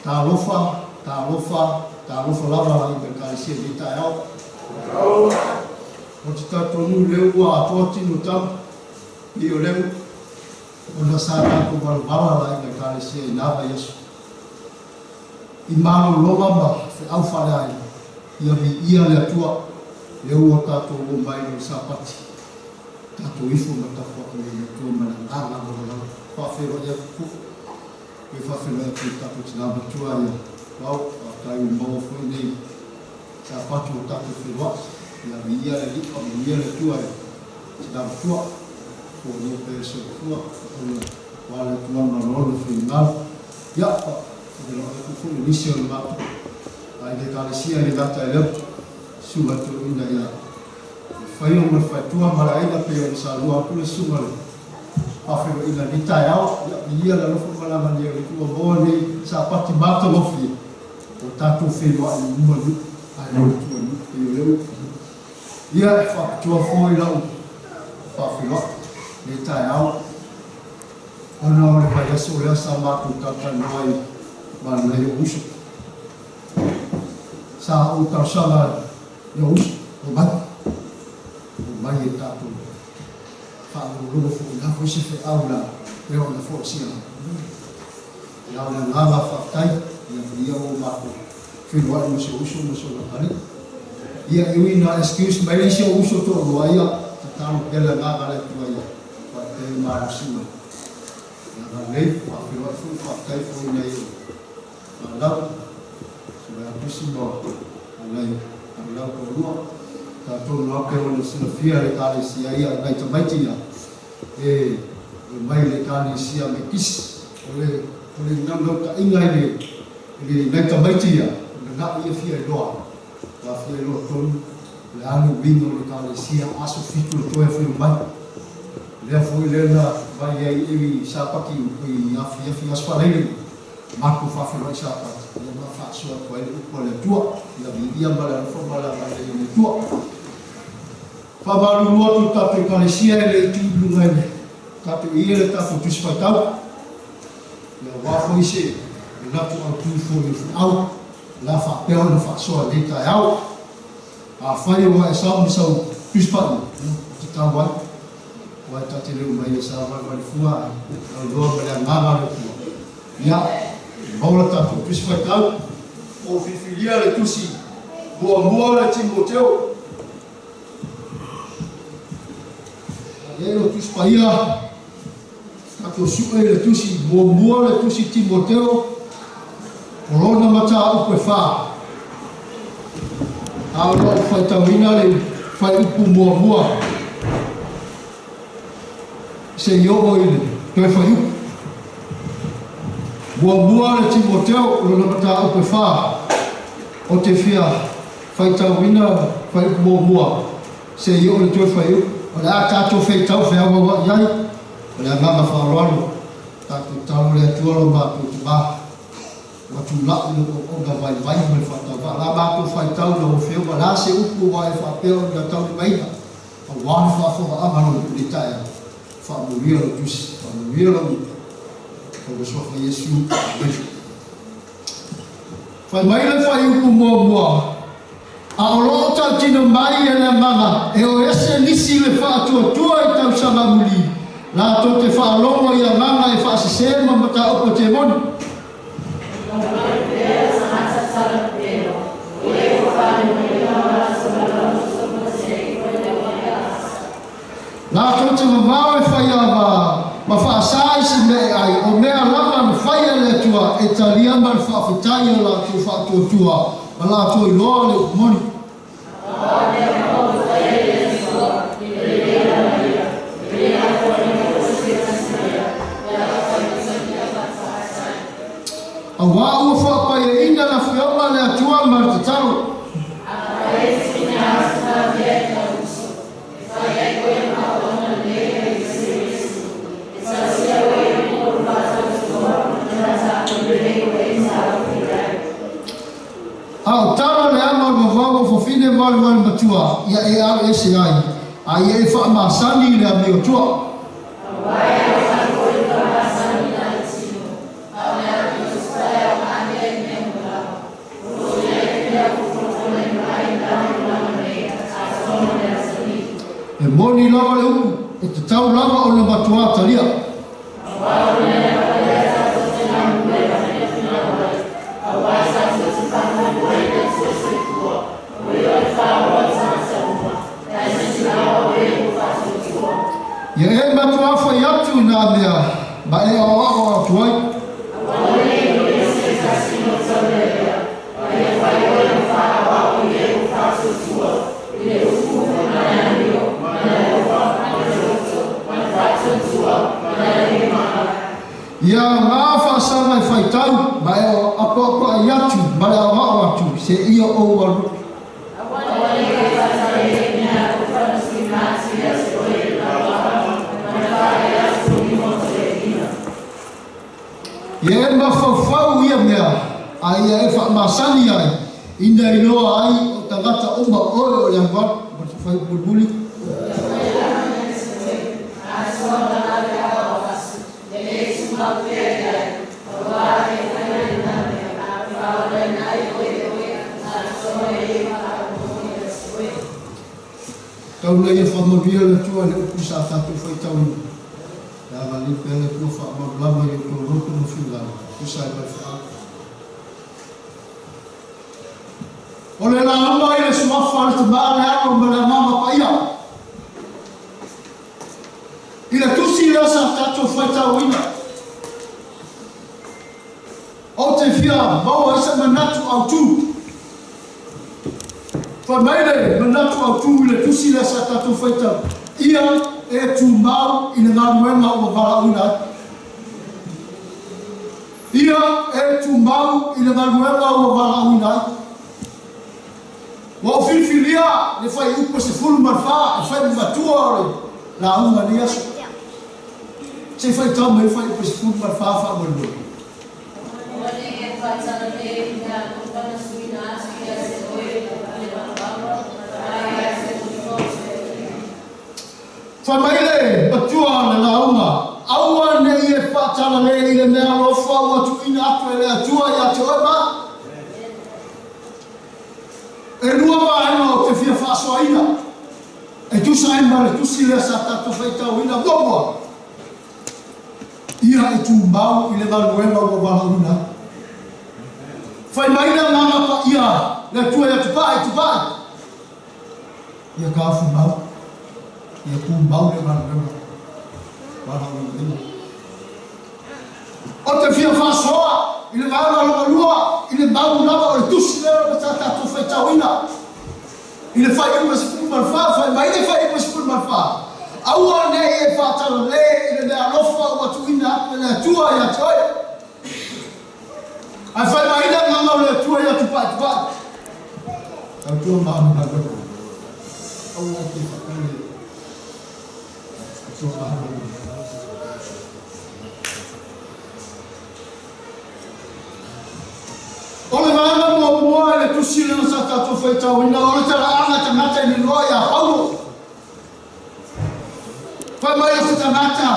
Tā lofa, tā lofa, tā lofa lava la i me kālisia ni tai au. O te tātou leu ua atoa tino tama, i o leu, o na sā tātou walavala la i me kālisia i nāwa Yesu. I mālo loma ma whe au whare ai, ia vi ia le atua, Le ua tātou o mai le Sapati. Tātou ifo ma tapu atu le Atua ma le agaga lavalava. Faafeiloai atu foi. Toe faafeiloai atu i tātou tinā matua ia. Lau, faafetai ua maua foi nei Sapati o tātou feiloai. Ia viia le Alii, faamanuia le Atua i tinā matua. Foia pea le soifua, aua le Atua ma lona finagalo. Ia, faafeiloai atu foi i nisi o le matou aiga Ekalesia i le gata i lea. Susuga toeaina ia le faio ma le faletua ma le aiga pei ona salua atu le susuga le faafeiloaiga i lenei taeao. Ia viia le alofa ma le agalelei o le Atua maua lenei Sapati matagofie ua tatou feiloai i luma nuu ae le tua nuu pei o le upu. Ia e faapitoa foi lau faafeiloai lenei taeao ona o le vaiaso lea sa matou talatalanoa ai ma nai ou uso. Sa ou talosaga i ou uso, omai, omai e tatou faalogologo foi i a foi se feau la e ona folasia. Ia o le agaga faafetai, ia viia ua matou feiloai ma si ou uso ma si ou atalii. Ia e ui ina excuse mai le isi ou uso toalua, ia tatalo pea le agaga le Atua ia faapea le malosi ma le agalelei. Faafeiloai foi, faafetai foi i nai ou fanau, si wai atusi ma nai fanau toalua. Tatou noa pea ona silafia le Ekalesia ia nai tamaiti ia e mai le Ekalesia Metisi. O le o le naunautaiga i le i le nai tamaiti ia, mana'o ia fia iloa, ua fia iloa tonu o le a le uiga o le Ekalesia aso 7 le toe afio mai. Lea foi lea na mai ai i Sapati i afiafi aso Faraile matou faafeiloai Sapati ia ma faasoa atu ai le upu a le Atua, ia viia ma le alofa ma le agalelei o le Atua. Faamalulu atu i tatou Ekalesia e le i tuu i luga i le tatou ia le tatou Tusi Faitau, ia aua foi se manatu autu foi o feau o le a faapea ona faasoa i lenei taeao. Afai ua e sao ma sau Tusi Paia, ia tatau ai, aua e ta te le o mai e savalivali fua ae lauloa ma le agaga o le Atua. Ia, maua le tatou Tusi Faitau, o filifilia le Tusi muamua le Timoteo. E o Tusi Paia, tatou sue le Tusi muamua le Tusi Timoteo, o lona mataupu e 4. A o lau faitauina le fuaiupu muamua se i oo i le toe fuaiupu. Muamua le Timoteo, lona mataupu e 4, o te fia faitauina fuaiupu muamua se i oo i le toe fuaiupu. O le a tatou feitau feauaua'i ai, o le agaga faaaloalo, tatou tatalo le Atua lo matou Tamā, ua tula'i le auauna vaivai ma le faatauvaa. O le a matou faitau lau Afioga, o le a se upu ua e faapea ona taulimaina, aua le faafofogaaga a lou nuu i lenei taeao. Faamanuia lau Tusi, faamanuia lau upu, o le suafa Iesu. Amene. Fai mai le fuaiupu muamua, a o lo o tautino mai e le agaga e o ese nisi le faatuatua i tausaga amuli, latou te faalogo i agaga e faasese ma mataupu a temoni. Latou te vavao e fai ava ma faasā i se mea e ai, o mea lava na faia e le Atua e talia ma le faafetai o latou faatuatua ma latou iloa le upu moni. Auā ua faapaiaina le Afioga a le Atua ma le tatalo. A o tala le ama o le vavau o fafine valevale matua, ia e alo ese ai, a ia e faamasani i le amiotua. E moni lava le upu, e tatau lava ona matuā talia. matuā fai atu i nā mea, ma e aoao atu ai. Ia ngā whaasanga e whaitau, ma e apoapoa i atu, ma le aoao atu, se ia ou alu. Ia e mafaufau ia mea, a ia e whaamasani ai, ina iloa ai o tangata uma oe o le angoa, ma te whai pulpuli. Tau nei e whamanuia le Atua le upu sa tātou whaitauina. Ia nga le pea le Atua whaamamalama i o tō roto ma whingalo. Tusa e mai whaau. O le lauga i le suafa le tamaa le alo ma le agaga paia. I le tusi lea sa tātou whaitauina. O te fia maua ai sa manatu au tū. Whai mai le manatu au tū i le tusi lea sa tātou whaitau. Ia e tūmau i le galuega ua valaauina ai. Ia e tūmau i le galuega ua valaauina ai. Ua o filifilia le whai upa se fulu marwha e whai matua o le lauga ni aso. Se whai tau mai whai upa se fulu marwha wha marua. Whai mai le matua le lauga, aua nei e whaatala le i le mea alofa ua tuuina atu e le Atua ia te oe ma. E lua vaega o te fia faasoaina. E tusa ai ma le tusi lea sa tātou faitauina muamua. Ia e tumau i le galuega ua valaauina. Whai mai le agaga paia le Atua ia tupae tupae. Ia ka fumau. Ia tumau le galuega valaauina. O te fia faasoa i le vaega logalua i le mau lava o le tusi lea o sa tātou faitauina. I le whai uma se pulu marwha, whai mai le whai uma se pulu marwha. Aua nei e whaatalale i le mea alofa ua tuuina atu e le Atua ia te oe. Ai whai mai le agaga o le Atua ia tupae tupae. Tautua maanu galuega. Aua te whakale. Atua maanu galuega. O le vaega muamua i le tusi lena sa tātou faitauina, o le talaaga tagata i le loa ia Paulo. Whai mai o se tagata,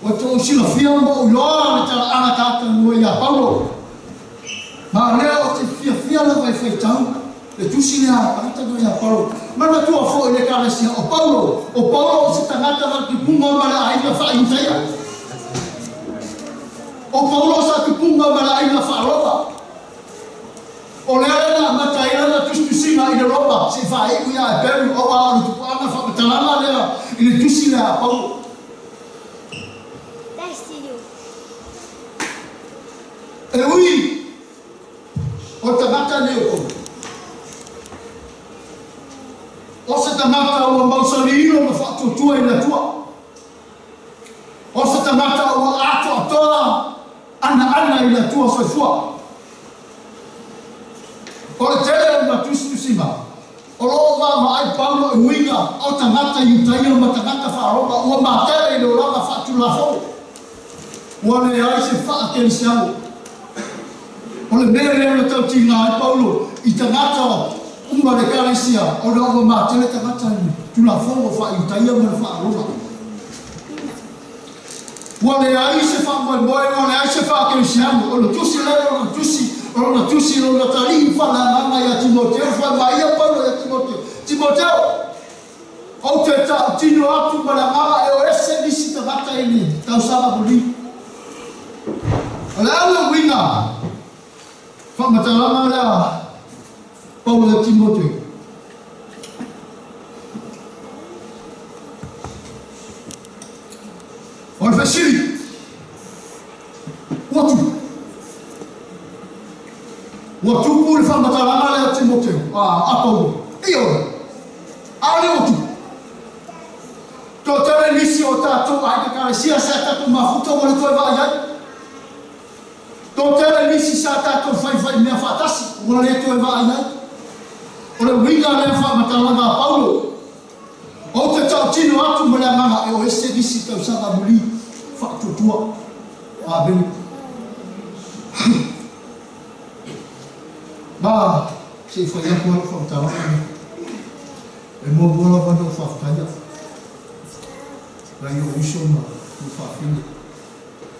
ua tou silafia ma ou iloa le talaaga tagata nua ia Paulo. Ma lea o te fiafia lava e faitau, le tusi lea tagata nua ia Paulo. Manatua foi le ekalesia o Paulo. O Paulo o se tagata whatipunga ma le aiga whaaiutaia. O Paulo sa tipunga ma le aiga whaaloa. O lea lena mataia na tusitusiga i le Roma se faaiu ia e peru o a o le tupuaga faamatalaga lea i le tusi lea a Paulo. E ui o tagata nei o Paulo. O se tagata ua mausaliina ma faatuatua i le Atua. O se tagata ua atoatoa anaana i le Atua soifua. O le tele o na tusitusiga, o loo vaavaai Paulo e uiga o tagata Iutaia ma tagata Faaroma ua matele i le olaga faatulafono. Ua leai se faakelisiano. O le mea lea na tautiga ai Paulo i tagata uma le ekalesia ona ua matele tagata i tulafono faaiutaia ma le Faaroma. Ua leai se faamoemoe, ua leai se faakelisiano. O le tusi lea o le tusi o lona tusi lona talii faaleagaga ia Timoteo, whai mai ia Paulo ia Timoteo. Timoteo, ou te tautino atu ma le agaga e o ese nisi tagata i le tausaga poli. O le au le uiga, faamatalaga lea Paulo ia Timoteo. fesili, ua tupu. Ua tupu le faamatalaga lea a Timoteo, a, a Paulo. Ioe. A lea ua tupu. Toatele nisi o tatou aiga ekalesia sa tatou mafuta ua le toe vaai ai. Toatele nisi sa tatou faifai mea faatasi ua le toe vaai ai. O le uiga lea faamatalaga a Paulo. Ou te tautino atu ma le agaga e o ese nisi tausaga muli faatuatua. Amene. Ma se i fai atu lau faamatalaga lea. E muamua lava ona ou faafetaia nai ou uso ma ou faafine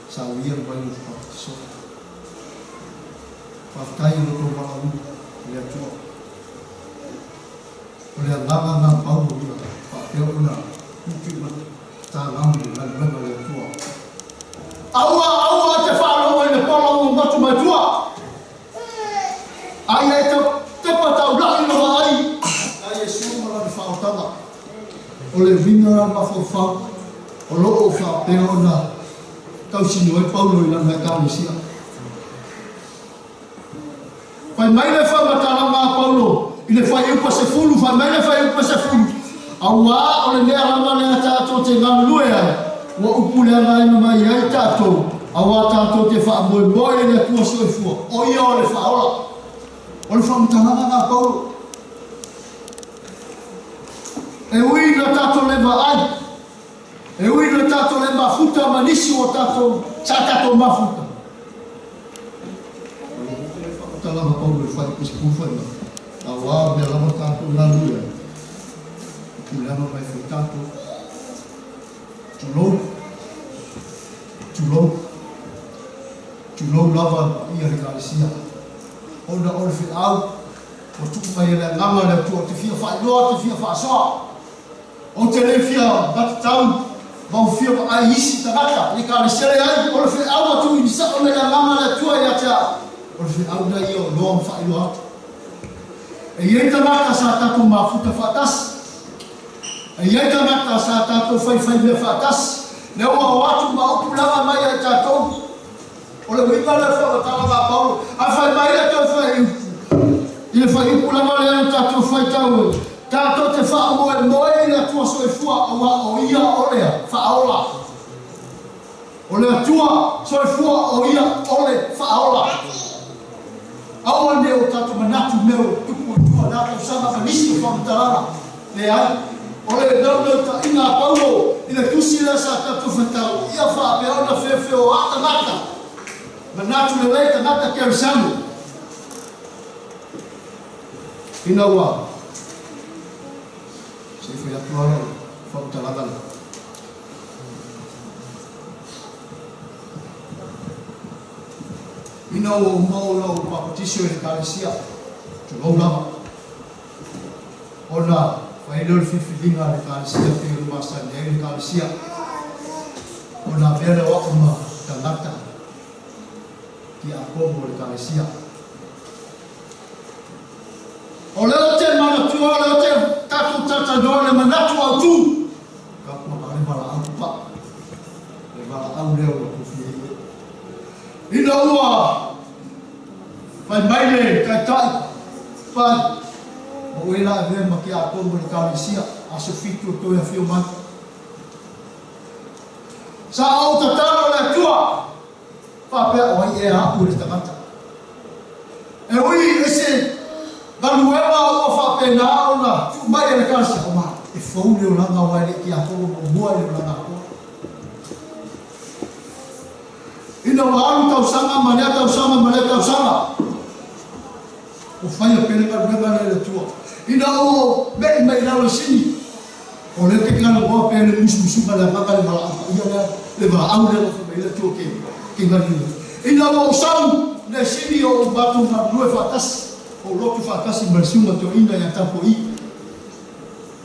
sa uia le vai o Papatiso. Faafetai i lo outou valaauina e le Atua. O le agaga lena Paulo ia faapea ona tuutuu ma talau i le galuega a le Atua. Aua, aua e te faalogo i le pola ua matu mai tua. Aia e te tepa taulai ma vaai ia Iesu ma lana faaotaga. O le uiga la mafaufau o lo o faapea ona tausinu ai Paulo i lana Ekalesia. Fai mai le faamatalaga a Paulo i le fuaiupu 10, fai mai le fuaiupu 10, Auā o le mea lava lea tātou te galulue ai, ua upu leagaina mai ai tātou, auā tātou te faamoemoe i le Atua soifua, o Ia o le Faaola. O le faamatalaga lena a Paulo. E ui ina tātou le vaai, e ui ina tātou le mafuta ma nisi o tātou, sa tātou mafuta, O le whakatalanga Paulo e whai pusi pūwhai mai. A wā mea lava tātou galulue ai. O pūleanga mai whai tātou. Tulou. Tulou. Tulou lava le paia le Ekalesia. Ona o le feau, ua tuku mai e le Agaga le Atua te fia faailoa, te fia faasoa. Ou te le fia matatau ma ou fia vaai isi tagata i Ekalesia leai, o le feau ua tuuina sao nei le Agaga le Atua ia te au, o le feau lea ia o loa ma faailoa atu. E i ai tagata sa tatou mafuta faatasi, e i ai tagata sa tatou faifai mea faatasi, lea ua o atu ma upu lava mai ia i tatou. O le uiga lea o le faamatalaga a Paulo, a fai mai le tou fuaiupu, i le fuaiupu lava lea na tatou faitau ai, tatou te faamoemoe i le Atua soifua, auā o Ia o le Faaola. O le Atua soifua o Ia o le Faaola. Aua ne o tatou manatu mea ua tupu i tua na tausaga ma nisi o faamatalaga. Leai. O le naunautaiga a Paulo i le tusi lea sa tatou faitau, ia faapea ona feofeoā tagata, manatu lelei tagata Kerisano. Ina ua se i fai atu lava lau faamatalaga lea. Ina ua uma ona ou papatiso i le Ekalesia, tulou lava. Ona fai lea o le filifiliga a le Ekalesia pei ona masani ai le Ekalesia, ona avea lea o a'u ma tagata tiakono o le Ekalesia. O lea ou te manatua, o lea ou te tatou talatalanoa i le manatu autu, ka ua le valaau pa'a, le valaau lea ua tofia ai oe. Ina ua fai mai le Taitai, Fai, ua oe la avea ma tiakono o le Ekalesia, aso 7 o toe afio mai. Sa ou tatalo i le Atua, faapea, o ai ea a'u e le tagata? E ui i se galuega ua faapena ona tuu mai e le Ekalesia, o ma, e fou le olaga aua e le i tiakono muamua i le olaga atoa. Ina ua alu tausaga ma lea tausaga ma lea tausaga, ua faia pea le galuega lea e le Atua. Ina ua ou me'i mai i lalo i sini, o lea ke talanoa pea le musumusuga le agaga le valaau paia lea, le valaau lea ua fai mai ai le Atua ke, ke galulue. Ina ua ou sau le sini o ou matou galulue faatasi, ou lotu faatasi ma le susuga toeaina ia Tapua'i,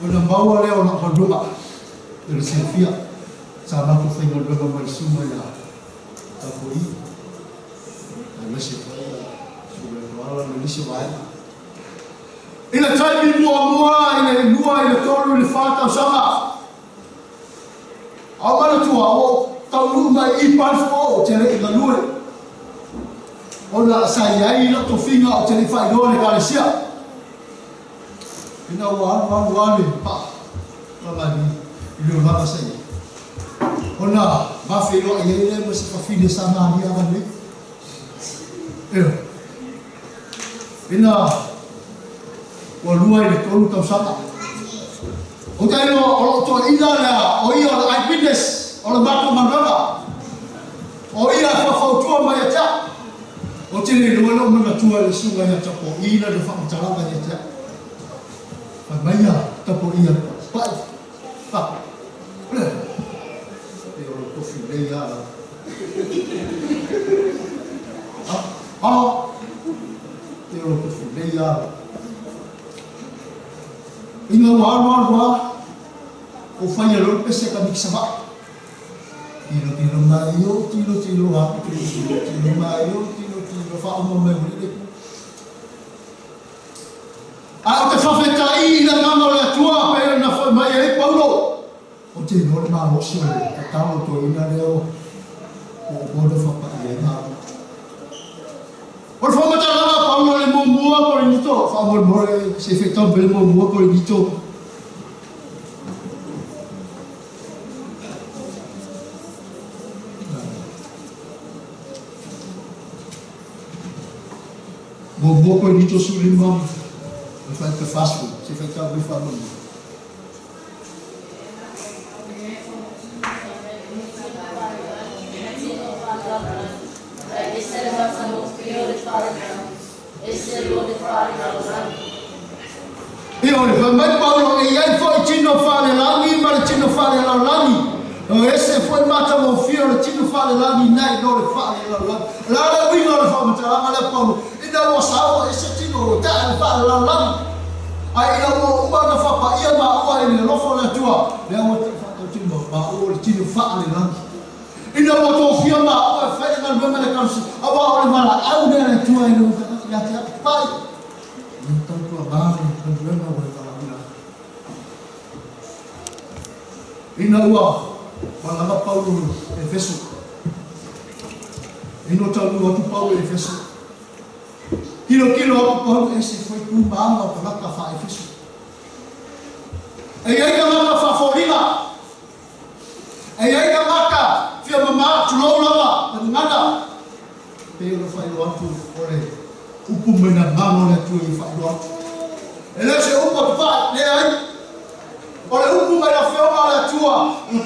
ona maua lea o lau galuega e le silafia. Sa matou faigaluega ma le susuga ia Tapua'i, aemaise foi ia Susuga Etoala ma nisi o vaega. I le taimi muamua, i le 2, i le 3, i le 4 tausaga, a ou manatua, ua ou taunuu Lipa o te le i galue. Ona sa iai la tofiga o te le faailoa le kalesia. Ina ua alu alu alu pa mamani i le olaga sa iai. Ona mafeiloai ai lea ma se fafine sa malia agalelei. Eo. Ina ua 2 i le 3 tausaga. O tailo o loo toeaina lea o ia o le eyewitness o le matou galuega. O ia e faufautua mai ia te au. O te le iloa lou manatua i le susuga ia Tapo'i lana faamatalaga ia te au. Fai mai ia Tapo'i ia Pa'i, pa, o le a? E o lou tofi lelei lava lau. A, a, e o lou tofi lelei lava lau. Ina ua alu alu lava, ua faia loa le pese kamiki Savaii. Tilo tilo mai o, tilo tilo atu, tilo tilo mai o, tilo tilo faauma mai ua lele. A o te faafetai i le agaga o le Atua pei ona fai mai ai Paulo, o te iloa le malosi o le tatalo toeaina lea ua uma ona faapai ai malo. O le faamatalaga a Paulo i le muamua Korinito, faamolemole se i faitau mai le muamua Korinito. Muamua Korinito 15, le faitafasu, se i faitau mai faamolemole. Ioe, fai mai Paulo, e i ai foi tino faalelagi ma le tino faalelaulagi. O ese foi matagofie o le tino faalelagi nai lo le faalelaulagi. O le a le uiga o le faamatalaga lea Paulo? Ina ua saoa ese tino o taa le faalelaulagi. Ae ina ua uma ona faapaia maua i le alofa o le Atua, lea ua faatautino maua o le tino faalelagi. Ina ua tofia maua e fai le galuega i le Ekalesia, aua o le valaau lea a le Atua i le ia te au, pai, ia tautuana le galuega ua e valaauina ai. Ina ua malaga Paulo i Efeso, ina ua taunuu atu Paulo i Efeso, kilokilo atu Paulo e ese foi tu ma aga o tagata faa-Efeso. E i ai tagata faafoliga, e i ai tagata fia mama, tulou lava, le gagana, pei ona faailoa atu o le upu mai le agaga o le Atua ia faailoa atu. E le o se upu a papa'i, leai. O le upu mai le Afioga a le Atua,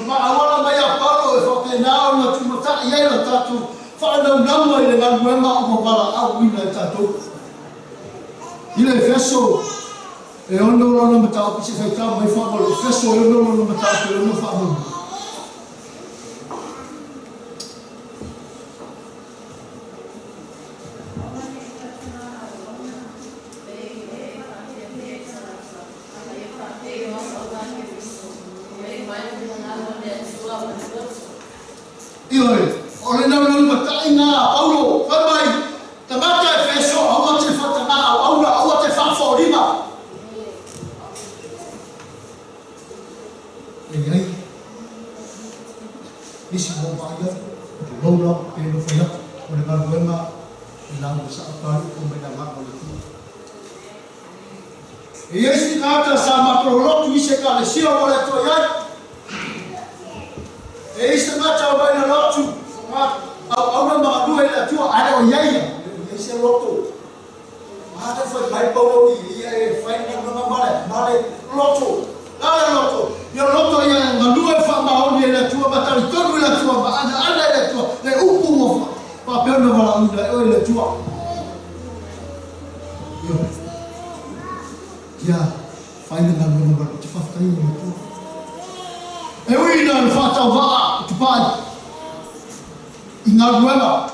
ma auala mai ia Paulo e faapena ona tumata'i ai lo tatou faanaunaua i le galuega ua valaauina e tatou. I le Efeso e 6 lona mataupu se i faitau mai faamolemole. Efeso e 6 lona mataupu e 6 faamolemole. Ioe, o le naunaumataiga a Paulo, fai mai, tagata Efeso, aua te whatanga auauna, aua te whaafōlima. E iai, nisi ua vaai atu, tulou lava, pe no whai atu, o le galuega e lauga saa pari o mai na agaga o le Atua. E iai si tagata sa matololotu i se ekalesia ua le Atua iai. E i se tagata o mai na lotu, o ngā auauna ma galue i le Atua, ae le o iai ia, le o iai se loto. A le whai mai Paulo i ia e whai galuega ma le, ma le loto. La le loto. Ia loto ia e galue whaamaoni e le Atua, ma talitonu i le Atua, ma anaana i le Atua, le upu ua faapea ona valaauina e oe i le Atua. Ioe. Ia whai le galuega ma le te whawhetai i le Atua. E ui ina le whaatauva'a o Tupai i galuega,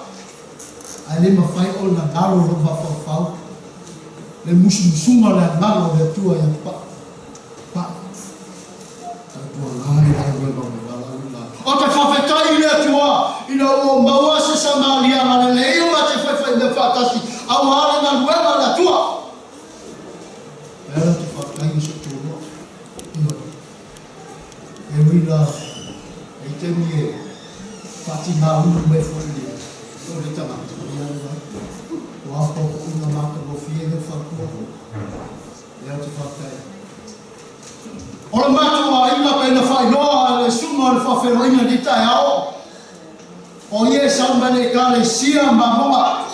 ae le mafai ona galo lou mafaufau le musumusuga o le agaga o le Atua ia Tupai. Tupai. Tautuana i galuega o le valaauina. O te whawhetai i le Atua ina ua maua se Samariaga lelei o ma te whaiwhai mea whaatasi aua le galuega a le Atua. E ala te whawhetai i se tōroa. Ioe. E ui la e i taimi e whātino ti ngā ulu mai fo i le o le tagata ia le vai. O a pō inga māta mo fie he whakua. Lea te whātai. O le mātua inga pena whailoa le sunga o le whawheroina ni tai ao. O ie sau mane ka le sia mamonga.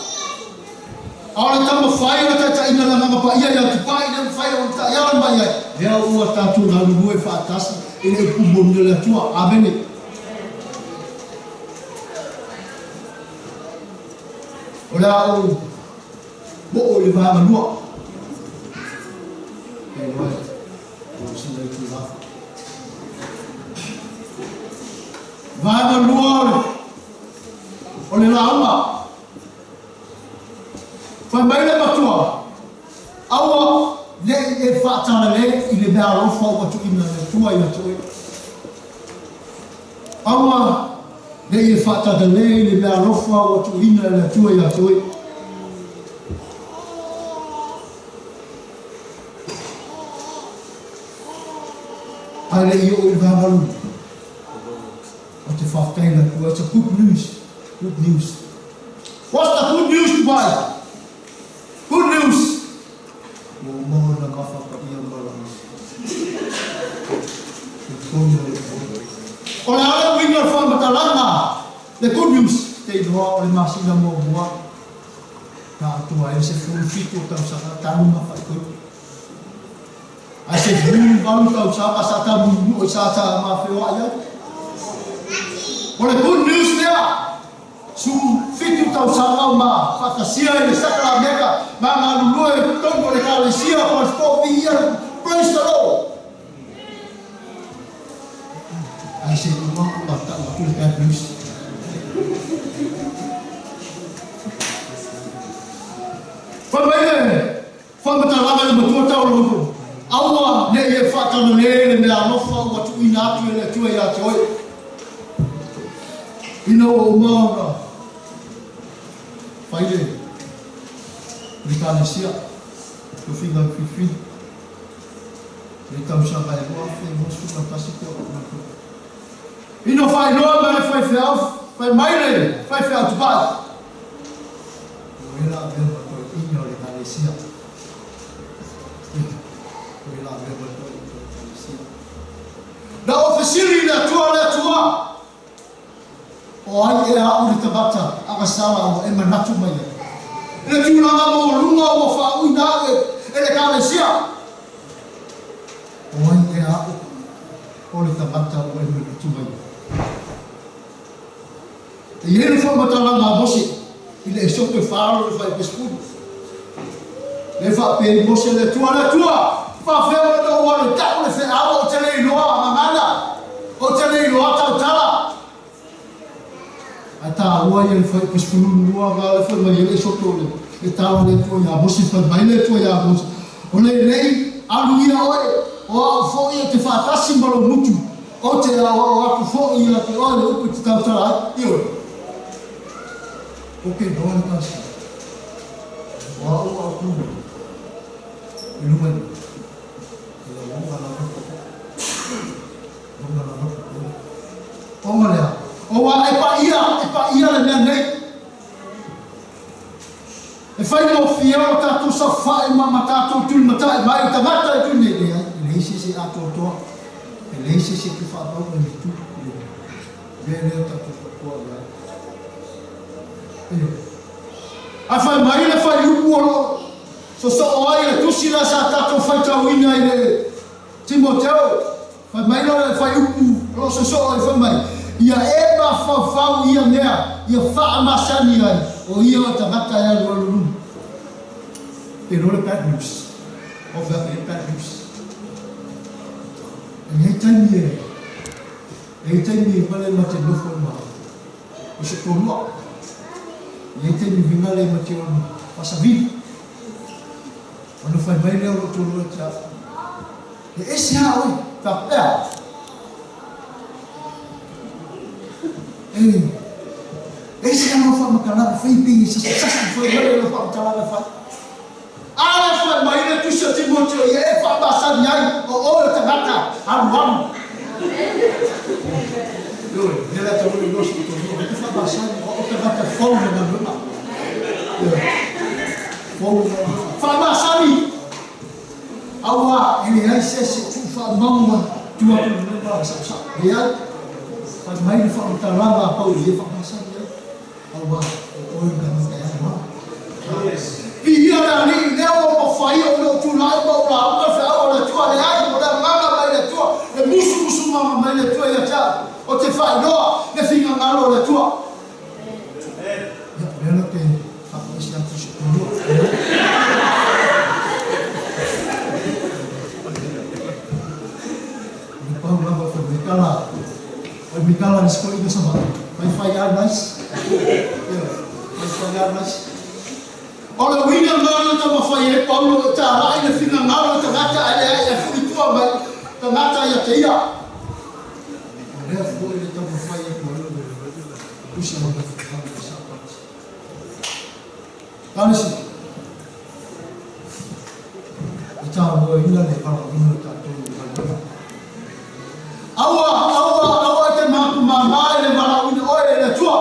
A o le tama whai o tata ina la nganga pa ia ia tupai le whai o ta ia mai ai. Lea ua tātou ngā lulue whaatasi e le pumoni le atua. Amene. O le au mo o le vaega lua. E loe, o sina i tu lafa. Vaega lua o le lauma. Whai mai le matua, aua le e whaatana le i le mea alofa o atu ina le tua i atu e. Aua le e whaatana le i le mea alofa o atu ina le tua i atu e. Ai le i o i vāmalu. O te whātai la tua, it's a good news. Good news. What's the good news, Dubai? Good news! Mo mo na mawhaka ia maranga. O le ale winga whamatalanga, the good news, te idoa o le masina mua mua. Ka atua e se fulu fitu o tausaka, tanu mawhai. Ai se fulu valu tausaka, sa tamu o sa ta mawhewa ia. O le good news lea, su fitu tausaka ma whakasia i le sakara meka, ma ngā lulue tongo le kalesia, pa ia, praise the Lord. Ai se uma o ta o le bad news. Whai mai le, whai matalanga le matua tau lo aua ne e whaatana le le mea alofa o atu ina atu e le atua ia te oe. Ina o maona, whai le, le kalesia, to finga whiwhi, le tausanga e roa whai mosu na tasi te o nako. Ina whai loa mai le whai whiau, whai mai le, whai whiau tu pai. O ela mea matua ina o le kalesia. O ela mea matua ina o le kalesia. Na ofisiri le atua le atua. O ai e a uri tagata, a sala o e manatu mai e. Le tūlanga mō lunga o whaui nā e le kalesia. O ai e a o le tagata o e manatu mai e. E i le whamatalanga a Mose, i le sope whaaro le whai pespuru. Le whapei Mose le tua le tua, whawhea o le oa le tau le wheawa o te lei loa mangana, o te lei loa tautala. Ai tā ua ia le whai pespuru nua ngā le whai mai le sope o le tau le tua ia Mose, whai mai le tua ia Mose. O le lei alu ia oe, o au fo ia te whaatasi malo mutu, o te au aku fo ia te oe le upu te tautala ai, i oe. O ke noa le kasi. O au au kū. I lunga ni. E la wonga la ropo. Wonga la ropo. O nga lea. O wā e pa ia le mea nei. E whai mō whia o tātou sa whae ma tātou tū matai mai o tangata e tū nei. E lei se se atoa toa. E lei se se tu whaapau e tū. Lea lea tātou whakoa ia. A whai mai le whai upu o lo so so o ai le tusi la sa tātou whai tauina i le Timoteo. Whai mai le whai upu o lo so so o ai whai mai. Ia e ma whawhau ia mea, ia whaamasani ai o ia o tangata e alu alu luma. Te rore bad news. O whea e bad news. E hei taimi e, hei taimi e male ma te nofo ma. O se tōrua. Ia te ni vingale ma te ono pasavili. Ono whai mai leo lo tōrua te au. E ese ha oi, whapea. E ese ha lo wha makalanga whai pingi, sasi sasi whai mai lo wha makalanga whai. Ala whai mai le tusi o Timoteo, ia e wha masani ai, o o le tangata, alu alu. Ioe, le la tau le losi to no, te whaamasani, o o te gata fau le galuega. Ioe, fau le galuega. Whaamasani! Aua, e le ai se se tu whaamaua, tua tu le mea sa sa. Le ai, whai mai le whaamatalanga a pau i e whaamasani ai. Aua, o oe galuega e aua. Pihia le ali, lea o mawhai o leo tūlai ma o la unga whea o le tua le ai, o le nganga mai le tua, le musu musu manga mai le tua ia tia, o te whainoa, le whinga ngalo o le tua. Ia, lea la te whakaisi atu se tōlua. Le pau lava whai mikala, whai mikala ni sko ina sama, whai whai a nice. Ia, whai whai a nice. O le uiga ngalo ta mawhai e paulo o tā rai le whinga ngalo ta ngata ai le ai e furitua mai ta ngata ia te ia. O lea fo le ta mawhai e paulo usa o le whinga le sapati. Tānisi, e tā mua ina le para ina le tātou i le. Aua, aua, aua te māku māmā e le mara uina oe e le tua.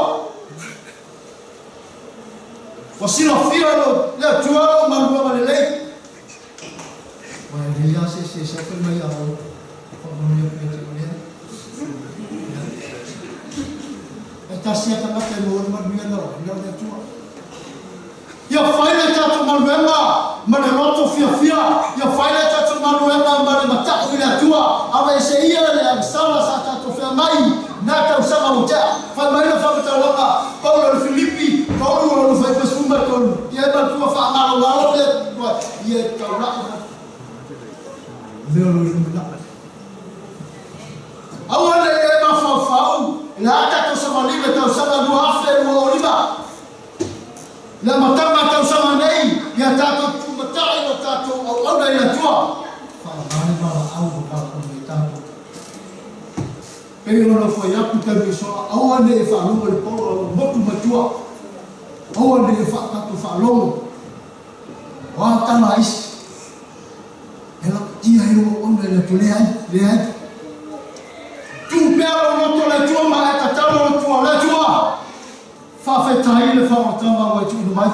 Wa sila fia lo le tua lo malua ma le lei. Wa e le ia se se sa pe mai a o fa mo ia pe te o lea. E tasi a tangata e mo ma nuia la le tua. Ia fai le tātou maluega ma le loto fiafia. Ia fai le tātou maluega ma le mata'u i le Atua. Ava e se ia le agasala sa tātou whea mai. Nā tausaga o tea. Fai mai le whakatalaga. Paulo le Filipi. Paulo o le whai pesuma tonu. Ia e matua whaangalo ngalo le tua. Ia e taulai. Mea lo i lumina. Aua le e mawhauwhau. Le ata tausaga lima tausaga lua afe lua o lima. Le matanga tausaga nei. Ia tātou tūmatai o tātou au auna i le tua. Whaangale mala au o tātou me tātou. Pei ona whai aku te misoa, aua ne e whaalongo le polo au motu matua. Aua ne e whaatato whaalongo. O a tanga isi. E lakatia e o ona i le tua, le ai, le ai. Tū pea o loto le tua ma e tatalo le tua, le tua. Whawhetai le whamatanga o e tuunu mai.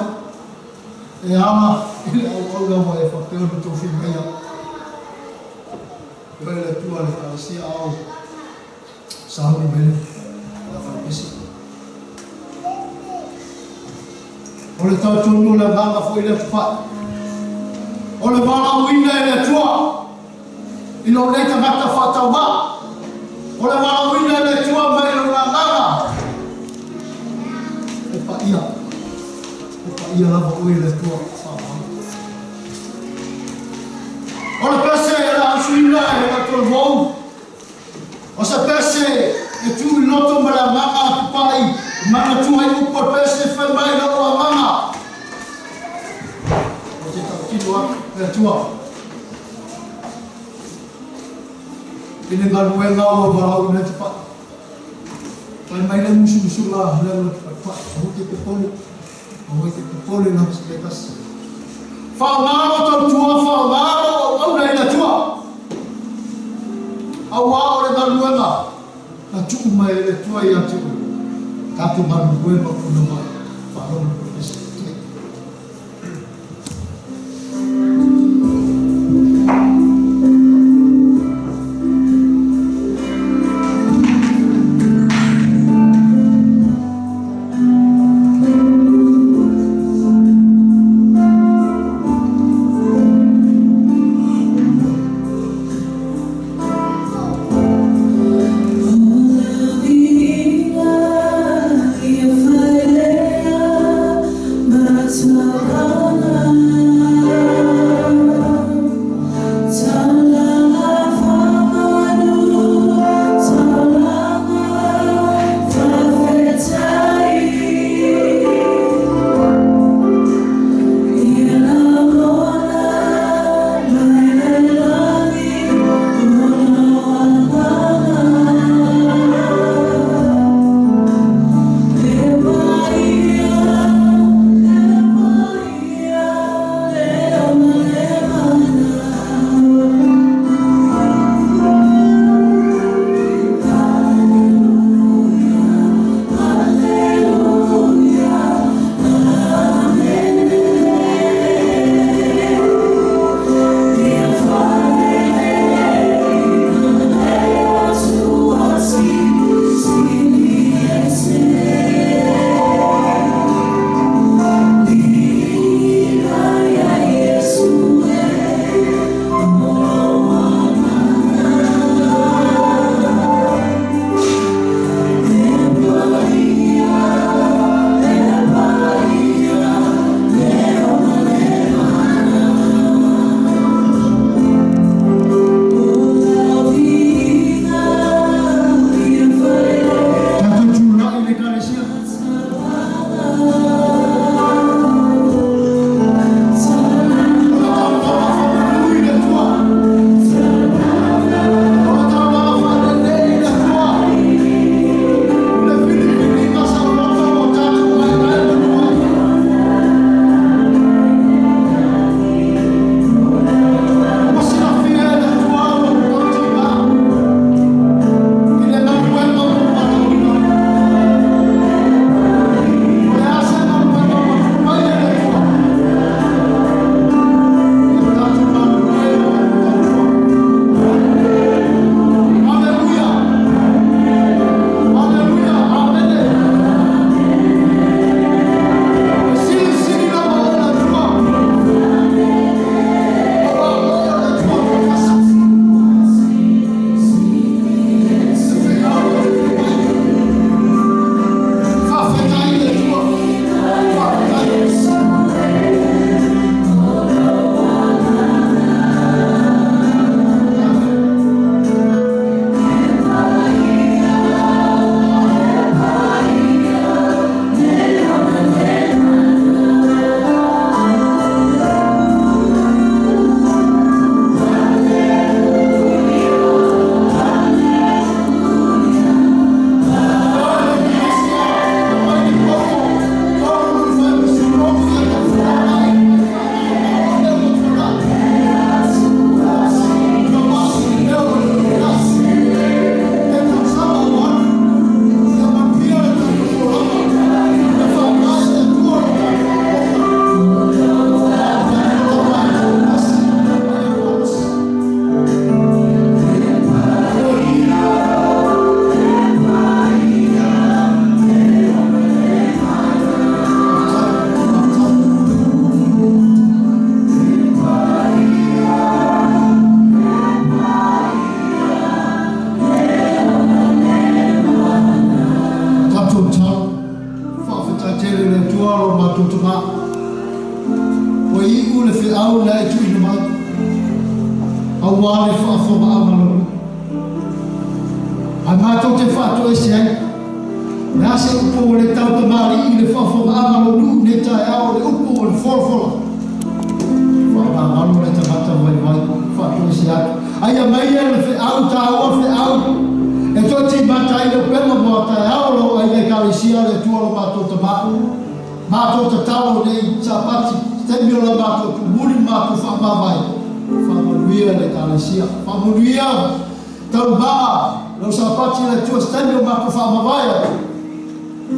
E ana i le au au lawa e whapeo no tō whimaia. Oe le tua le kalesia au. Sahuri mele, la whanapesi. O le tautono le nganga fo i le tupai. O le wala uina e le tua. I lo nei tangata whatau mā. O le wala uina e le tua mai lo la nganga. E pa ia. E pa ia lava ui le tua whaamau. O le pese e la ausuina e la tolu vau. O se pese e tu i loto ma le anganga a tupai, mana tua i upo pese whai mai la o anganga. O te tautino atu le tua. I le galuega o varau le tupai. Whai mai le musu musu la le le tupai pai. Ahu te pepole. Ahu te pepole la le kasi. Whaangaro tau tua, whaangaro o auna i le tua. Aua o le galuega, na tuu mai le tua ia te ui. Tātou galuega puna mai, whaalono profesa. Ia Aua le faafofogaaga a lou nuu. Ae matou te faatoese ai. O le a se upu ua le tautamalii i le faafofogaaga a lou nuu i lenei taeao, o le upu o le folafola. Faamagalo le tagata vaivai, faatoese atu. A ia maia le feau taua feau e toe timata ai le upega mo a taeao o lau aiga Ekalesia le Atua lo matou Tama. Matou tatalo nei Sapati, se taimi o la matou tumuli ma matou faamavae, faamanuia le Ekalesia. Faamanuia taumaga lau Sapati le Atua se taimi o matou faamavae atu.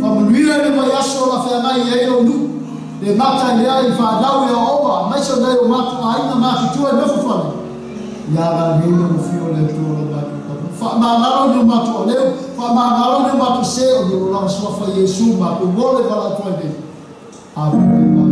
Faamanuia le vaiaso o la feagai ai lou nuu, le mata i lea i fanau i aoaoga, aemaise o nai o matou aiga matutua i nofo fale. Ia agalelei lau Afioga le Atua o lo matou Tama. Faamagalo ni o matou aleu, faamagalo ni o matou se, o ni o lo lava suafa Iesu matou mo le valaau atu ai nei. Amene.